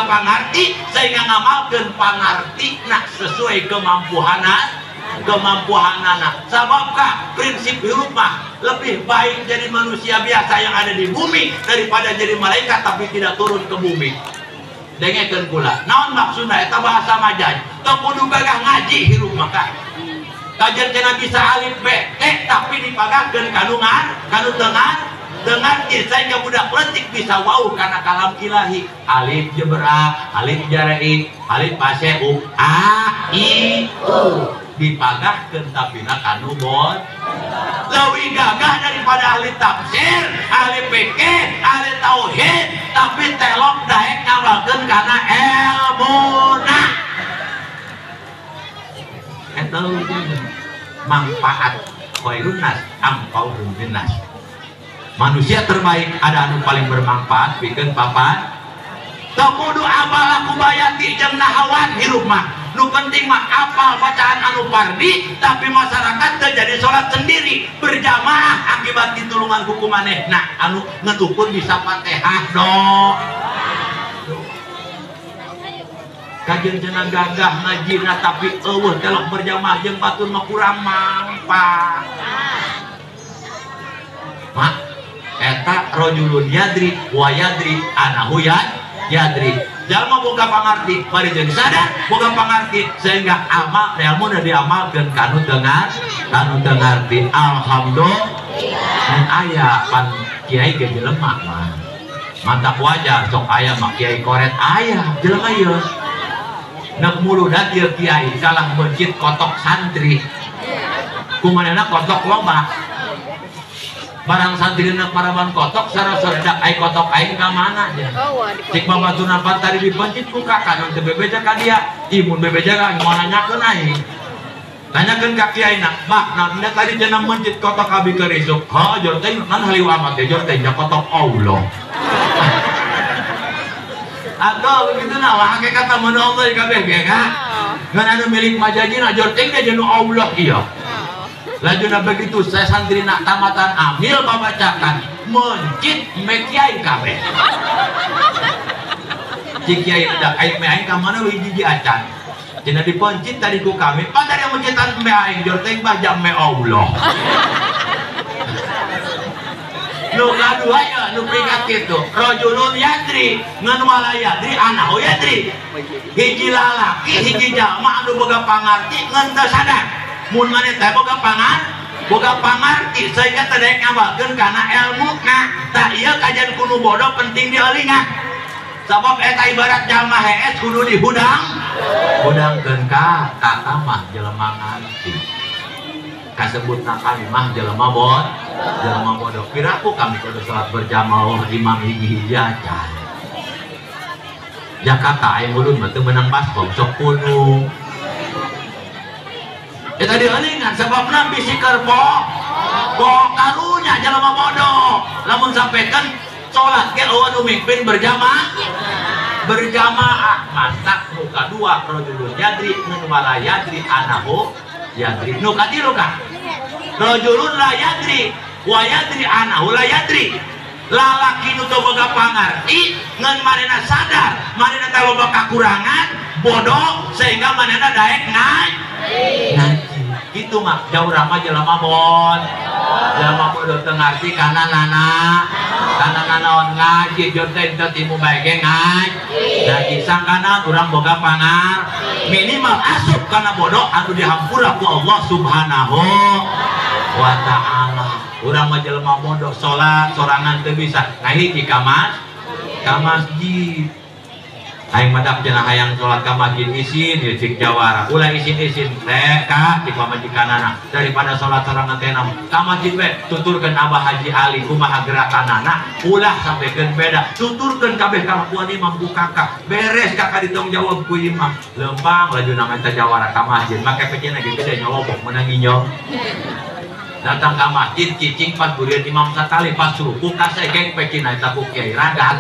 pangarti sehingga ngamalkeun pangartina sesuai kemampuhanana. Sabab ka prinsip hirup mah lebih baik jadi manusia biasa yang ada di bumi daripada jadi malaikat tapi tidak turun ke bumi. Dengekeun kula naon maksudna eta bahasa majaz teu kudu gagah ngaji hirup mah ka kajian cenah bisa alif b t tapi dipagahkeun kanu kanu tengah sehingga budak leutik bisa wau kana kalam ilahi alif jeber a alif jare i alif pase u a i u dipagahkeun tapina kanu bod leuwih gagah daripada ahli tafsir, ahli fikih, ahli tauhid tapi telok daek ngamalkeun kana elmuna. Eta manfaat khairun nas amfa'uhum linnas. Manusia terbaik ada anu paling bermanfaat pikeun papan. Teu kudu apal aku bayati jeung nahawan hirup mah. Nu penting mah apal bacaan anu pardi tapi masyarakat teu jadi salat sendiri berjamaah akibat ditulungan ku manehna anu ngetukur bisa Fatihah do. Kajian cenah gagah ngajina tapi eueuh telok berjamaah jeung batur mah kurang manfaat. Mak eta rajulun yadri wa yadri anahu yadri. Jalma boga pangarti bari jeung sadar boga pangarti sehingga amal ilmu diamalkeun kanu teu ngarti. Alhamdulillah aya pan kiai ge jelema mah. Mantap wajar sok aya mah kiai koret aya jelema ieu. Nek muludat ieu kiai kalah mencit kotok santri. Kumanehna kotok loba. Barang santri nek paraban kotok sarasoredak ai kotok aing ka mana nya. Cik babatuna pan tadi dipencit ku kakak nu teu bebeja ka dia. Imun bebeja ka moal nanyakeun aing. Tanyakeun ka kiai na, "Bah, naon tadi cenah mencit kotok abi keur isuk?" "Heuh, jor teh nan halieu amat teh jor teh nya kotok Allah." Atau begitu nah, wah hakikat mun Allah kabeh ge ka. Ngan anu milik majajina jor teh ge nu Allah ieu. Lajuna begitu saya santri nak tamatan amil babacakan mencit me kiai kabeh. Cik kiai dak aing me aing ka mana we hiji acan. Cenah dipencit tadi ku kami, pan dari mencitan me aing jor teh bah jam me Allah. Nu kadua ya nu peringkat kitu. Rajulun yadri ngan wala yadri anahu yadri. Hiji lalaki hiji jalma anu boga pangarti ngan teu sadar. Mun maneh teh boga pangarti sehingga teu daek ngamalkeun kana elmuna. Tah ieu kajian kudu bodoh penting dielingan. Sabab eta ibarat jalma hees kudu dihudang. Hudangkeun ka kata mah jelema ngarti. Kasebutna kami mah jelema bodoh. Piraku kami kudu salat berjamaah imam hiji-hiji acan. Jakarta aya mulun mah teu meunang baskom sok kuno. Eta dielingan sababna bisi keur po karunya jelema bodoh. Lamun sampekan salat ge eueuh nu mimpin berjamaah matak nu kadua rajulun yadri ngan wala yadri anahu yadri. Nu katilu ka rajulun la yadri wa yadri anahu la yadri. Lalaki nu teu boga pangarti ngan manehna sadar manehna teh loba kakurangan bodoh sehingga manehna daek ngaji. Kitu mah jauh ramah jelema bon. Jelema bodoh teu ngarti kana nana. Kana nanaon ngaji jod teh teu timu bae ge ngaji. Ngaji sangkana urang boga pangar minimal asup kana bodoh anu dihampura ku Allah Subhanahu wa ta'ala. Urang mah jelema bodoh salat sorangan teu bisa. Ngahiji ka masjid. Aing madak cenah hayang salat ka masjid isin ieu cik jawara. Ulah isin-isin teh ka cik pamajikanana daripada salat sorangan teh ka masjid we tuturkeun Abah Haji Ali kumaha gerakanana ulah sampekeun beda. Tuturkeun kabeh kalakuan imam ku kakak. Beres kakak ditanggung jawab ku imam. Lempang lajuna mah jawara ka masjid make pecena ge gede nyolobok meunang nginjong. Datang ka masjid cicing pas burian imam sakali pas ruku kasegeng pecina eta ku kiai ragat.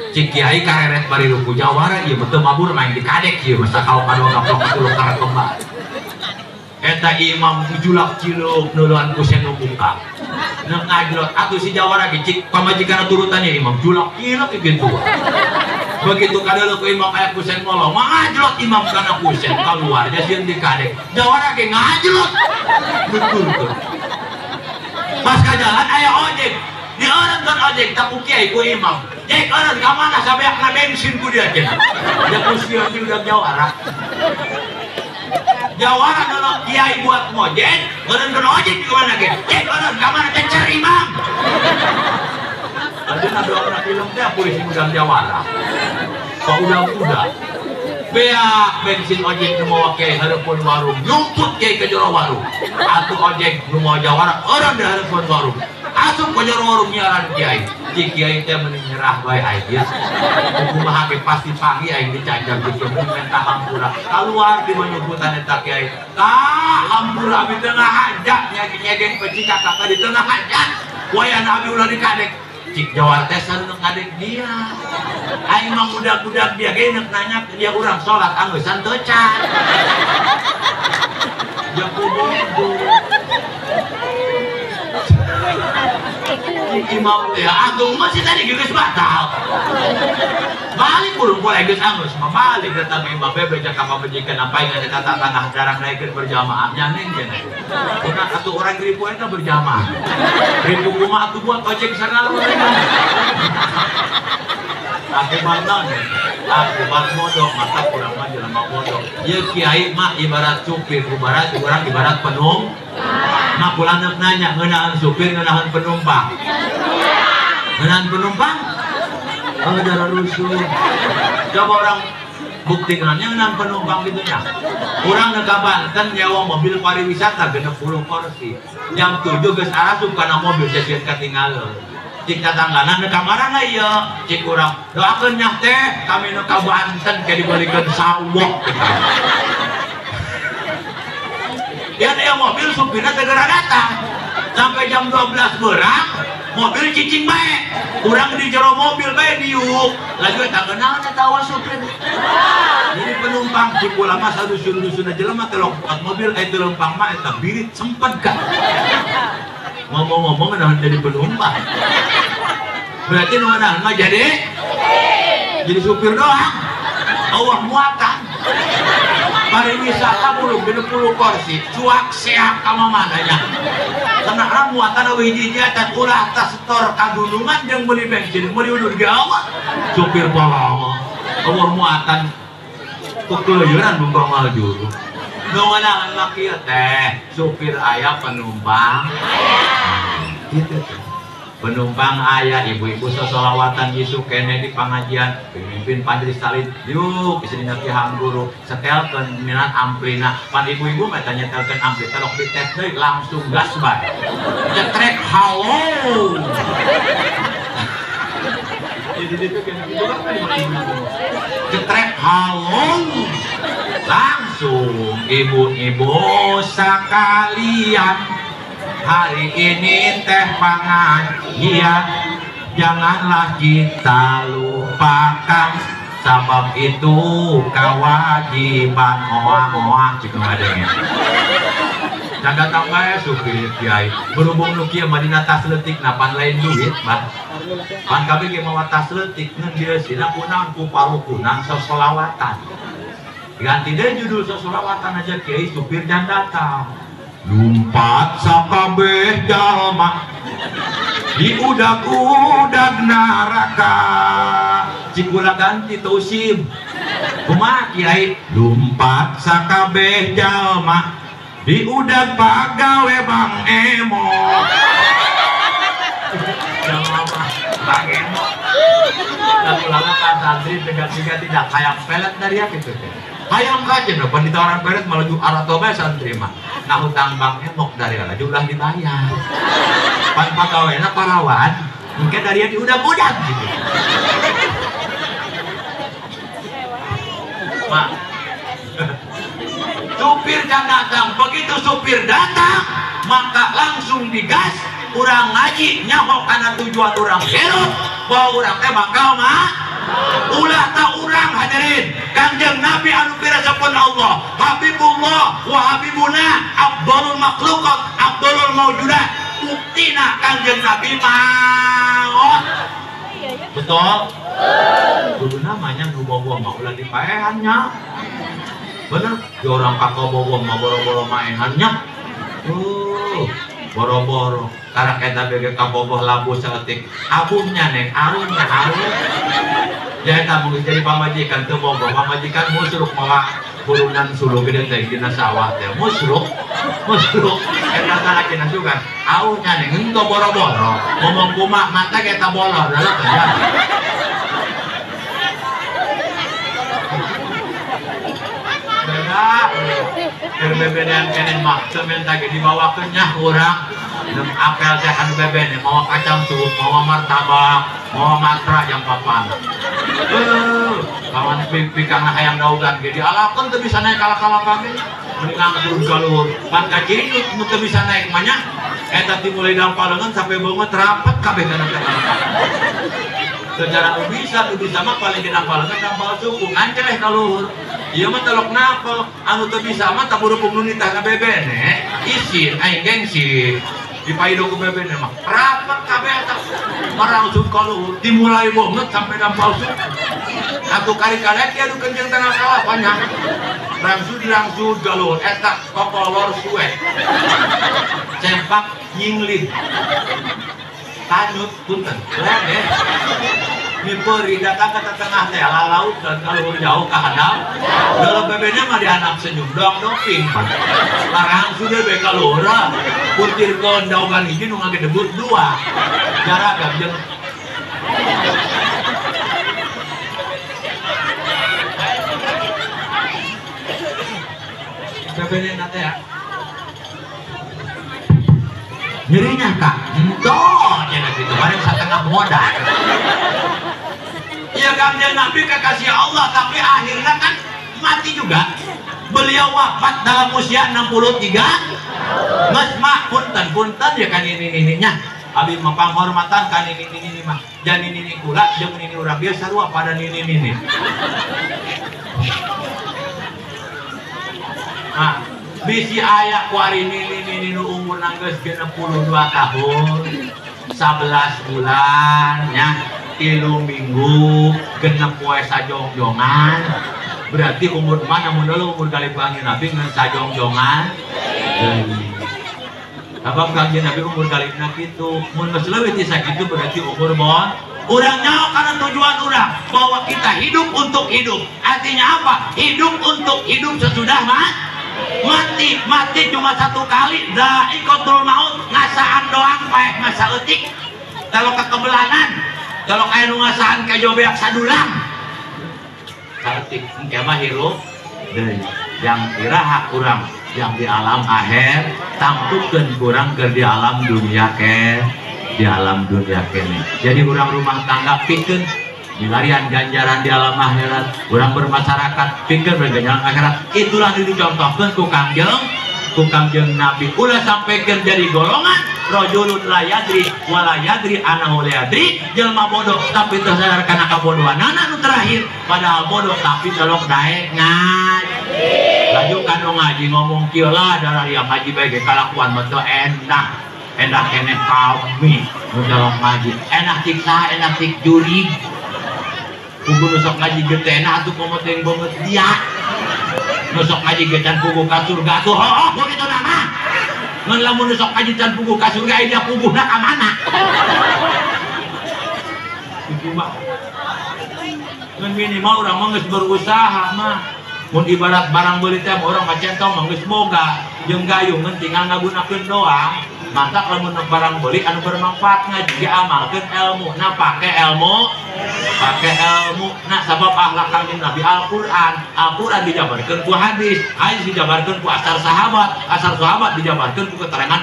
Cik kiai kareret bari ruku jawara ieu mah teu mabur main di kadek ieu mah sakau kadua gaplok tulung karek kembar. Eta imam julak ciluk nuluan ku sen buka. Neuk ngajlot atuh si jawara ge cik pamajikanna turutan ieu imam julak ciluk kitu. Begitu kadeuleu ku imam aya kusen molong, ngajlot imam kana kusen kaluar dia sieun di kadek. Jawara ge ngajlot. Betul tuh. Pas ka jalan aya ojek. Di orang kan ojek tak ku kiai ku imam. Jek orang ka mana sabeakna bensin ku dia teh. Dia ku sieun di udah jawara. Jawara nolong kiai buat ngojek, eureun kan ojek di mana ge? Jek eureun ka mana cecer imam. Ajeuna doa film teh polisi udang jawara. Pak udang-udang. Beak bensin ojek nu mawa kiai hareupeun warung, nyumput kiai ke jero warung. Atuh ojek nu mawa jawara eureun di hareupeun warung. Asup ke jero warung nyiaran kiai. Cik kiai teh mending nyerah bae aing ya. Kumaha ge pasti panggih aing dicajar kitu minta hampura. Kaluar di manyubutan eta kiai. Tah hampura abi teu ngahajat nyegeng peci kakak di teu ngahajat. Wayahna abi ulah dikadek. Cik jawara teh sareng ngadek dia. Aing mah budak-budak dia ge neuk nanya dia urang salat angeusan teu can. Ya kudu. Cik imam teh agung mah si tadi geus batal. Balik urung poe geus anggeus mah balik datang imam bebeja ka pamajikan apa ingat eta tangah jarang naikeun berjamaah nyaneng cenah. Kuna atuh urang ribu eta berjamaah. Ribu kumaha atuh buat ojek sana akibat naon? Akibat bodoh, mata kurang mah jelema bodoh. Ieu kiai mah ibarat supir, ibarat urang ibarat penumpang. Mah kula neuk nanya ngeunaheun supir ngeunaheun penumpang. Ngeunaheun penumpang? Oh, darah rusuh. Coba orang buktikannya ngeunaheun penumpang gitu nya. Urang neuk ka Banten nyewa mobil pariwisata 60 kursi. Jam 7 geus arasup kana mobil sieun katinggalin. Cik tatanggana neuk ka marana ieu? Cik urang doakeun nyah teh kami neuk ka Banten ke dibalikeun sawok gitu. Ya dia mobil supirna segera datang. Sampai jam 12 berang, mobil cicing bae. Urang di jero mobil bae diuk. Laju eta geunah eta tawa supir. Jadi penumpang cik ulama sadusun-dusun jelema teh lompat mobil eta lempang mah eta birit sempet ka. Ngomong-ngomong naon jadi penumpang. Berarti nu naon mah jadi supir doang. Allah muatan. Pariwisata bulu 60 kursi, cuak seak ka mamananya. Karena muatan eueuh hiji eta ulah tas setor ka gunungan jeung meuli bensin, meuli udur ge awak. Supir bolong. Eueuh muatan kekeleuran bungkong maljur. Nu ngeunaheun mah kieu teh, supir aya penumpang. Gitu teh. Penumpang ayah, ibu-ibu sosolawatan isuk kene di pengajian, pemimpin majelis taklim, yuk istrina ki hangguru, setelkeun minat amplina, pan ibu-ibu mah nyetelkeun ampli, telok dites deui langsung gas bae. Cetrek halo. Jadi itu kan gitu kan cetrek halo. Langsung ibu-ibu sekalian. Hari ini teh pengajian, janganlah kita lupakan, sebab itu kewajiban. Oang-oang cik ngadengin. Jangan datang bae supir kiai. Berhubung nu kieu mah dina tas leutik napan lain duit, bah. Pan kabeh ge mawa tas leutik ngeun dieu sina kunaon ku parukunan sosolawatan. Ganti deh judul sesolawatan aja kiai supir dan datang. Lumpat sakabeh jalma di udag-udag neraka. Cikula ganti tausim. Kumaha kiai? Lumpat sakabeh jalma di udag pagawe Bang Emo. Bang Emo. Lalu kan santri dengan tidak hayang pelet dari ya gitu. Hayang kajen loh, ditawaran pelet malah ju aratobe santri mah. Nah hutang Bang Emok dari lah ulah dibayar. Pan pagawena parawan, mungkin dari di udag-udag gitu. Mak. Supir dan datang, begitu supir datang, maka langsung digas. Urang ngaji nyaho karena tujuan urang hirup bahwa urang teh bakal mah ulah ta urang hadirin Kangjeng Nabi anu pirasapun Allah Habibullah wa Habibuna afdalul makhluqat afdalul maujudat buktina Kangjeng Nabi maot betul kudu namanya nu bogo mah ulah dipaehan nya bener di orang kakobogo mah boro-boro maehan nya boro-boro karena kita bege kabogoh labu saeutik abuhnya neng aruhnya aruh jadi tamu jadi pamajikan teu bogoh pamajikan musruk malah burunan suluh gede teh dina sawah teh musruk musruk eta salakina sugan auhnya neng henteu boro-boro ngomong kumaha mata eta bolor dalam teh beda berbedaan keneh mah teu menta ge dibawakeun nyah urang apel teh anu bebene mawa kacang suuk mawa martabak mawa matra yang papana kawan pikang hayang daugan ge dialakeun teu bisa naik kala-kala ge mending turun ka luhur pan ka ciri nu teu bisa naik mah nya eta dimulai dampal leungeun sampai beungeut rapet kabeh kana secara nu bisa mah paling di dampal leungeun dampal suku nganceleh ka luhur ieu mah telok napel anu teu bisa mah taburupung nu nitah ka bebene isin aing gengsi dipaido ku bebene mah rapat kabeh eta marangsung ka luhur dimulai banget sampai dampal suku atuh kari-kari dia anu kenceng tengah kalapa nya rangsud rangsud ka luhur eta kokolor suwe cempak nyinglit tanyut punten leh miperi datang ke tengah teh laut dan kalau jauh ke handap dalam bebenya mah dihanap senyum doang doping larang sudah be kalora puntir ke daugan hiji nu ngagedebut dua jarak jeung bebenya nate ya nyerinya kak entoh cenah kitu bareng satengah modal. Ya Kangjeng Nabi kekasih Allah tapi akhirnya kan mati juga. Beliau wafat dalam usia 63. Mas mak punten punten ya kan ini ininya. Abi mah panghormatan kan ini ini mah. Jan ini ini kula jeung ini urang bieu sarua pada nini nini. Nah, bisi aya ku ari nini nini nu umur geus 62 tahun 11 bulan nya 3 minggu genep poe sajongjongan berarti umur mana mun dulu umur kali panggil Nabi ngan sajongjongan deui sabab Kangjeng Nabi umur kalipna kitu mun geus leuwih ti sakitu berarti umur bon urang nyaho kana tujuan urang bahwa kita hidup untuk hidup artinya apa hidup untuk hidup sesudah mati mati cuma satu kali dha'iqatul maut ngasaan doang paeh masa eutik kalau kekebelanan kalau kaya nu ngasaan ka jobeak sadulang saeutik engke mah hirup deui yang iraha kurang yang di alam akhir tangtukeun kurang keur di alam dunia ke di alam dunia kene jadi urang rumah tangga pikeun milarian ganjaran di alam akhirat urang bermasyarakat pikeun ganjaran akhirat itulah nu dicontohkeun ku Kangjeng Nabi ulah sampaikan jadi golongan rajulun la yadri wa la yadri anahu la yadri jelma bodoh tapi teu sadar kana kabodohanana nu terakhir padahal bodoh tapi tolong daek ngaji laju kanu ngaji ngomong kieu lah darah yang ngaji bae ge kalakuan mah teu enak enak keneh kami nu tolong ngaji enak cik saha enak cik jurig kudu nu sok ngaji ge teh enak atuh komo teh banget dia Nu sok ngaji ge can puguh ka surga tuh hooh kitu nama. Ngan lamun nu sok ngaji can puguh ka surga dia puguhna ka mana? Itu mah. Ngan minimal urang mah geus berusaha mah. Mun ibarat barang beuli teh urang mah centong mah geus boga jeung gayung ngan tinggal ngagunakeun doang. Mantap lamun barang beuli anu bermanfaat ngaji amalkeun ilmu. Nah pake ilmu, pake ilmu. Nah sabab akhlak Kangjeng Nabi Al-Qur'an, Al-Qur'an dijabarkeun ku hadis, hadis dijabarkeun ku asar sahabat, asar sahabat dijabarkeun ku keterangan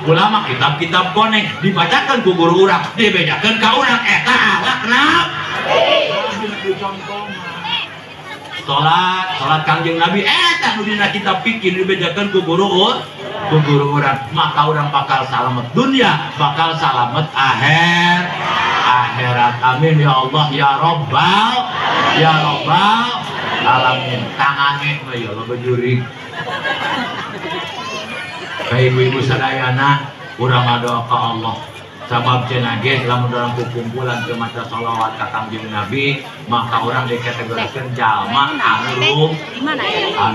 ulama, kitab-kitab koneng dibacakeun ku guru urang, dibejakeun ka urang eta akhlak Nabi. Salat, salat Kangjeng Nabi eta nu dina kitab fikih dibejakeun ku guru urang, maka urang bakal salamet dunia, bakal salamet akhirat. Amin ya Allah ya Rabbal alamin. Tangane mah ya Allah bejuri. Ka ibu-ibu sadayana urang ngadoa ka Allah. Sabab cenah ge lamun urang kukumpulan ke maca sholawat ka Kangjeng Nabi, maka urang dikategorikeun jalma anu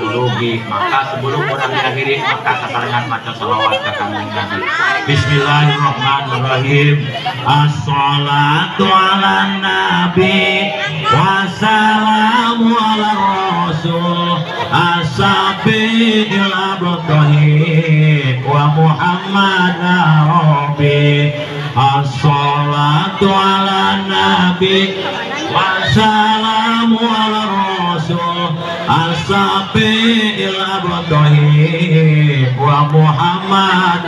rugi. Maka sebelum urang diakhiri maka sasarengan maca sholawat ka Kangjeng Nabi. Bismillahirrahmanirrahim. Assalatu ala nabi wassalamu ala rasul asabil abtahi wa Muhammad rabbi. Assalatu ala nabi wassalamu ala rasul asabil abtahi wa Muhammad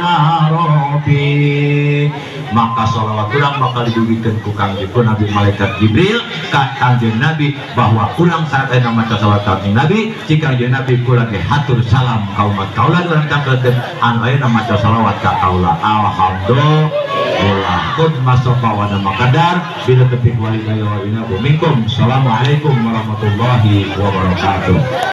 rabbi. Maka sholawat urang bakal didugikeun ku Kangjeng Nabi malaikat Jibril ka Kangjeng Nabi bahwa urang saat ayeuna maca sholawat Kangjeng Nabi, cik Kangjeng Nabi kula ge hatur salam ka umat kaula urang tangkeun anu ayeuna maca sholawat ka kaula. Alhamdulillah. Qad masofa wa makadar bila tepik walidaya wa ina minkum. Assalamualaikum warahmatullahi wabarakatuh.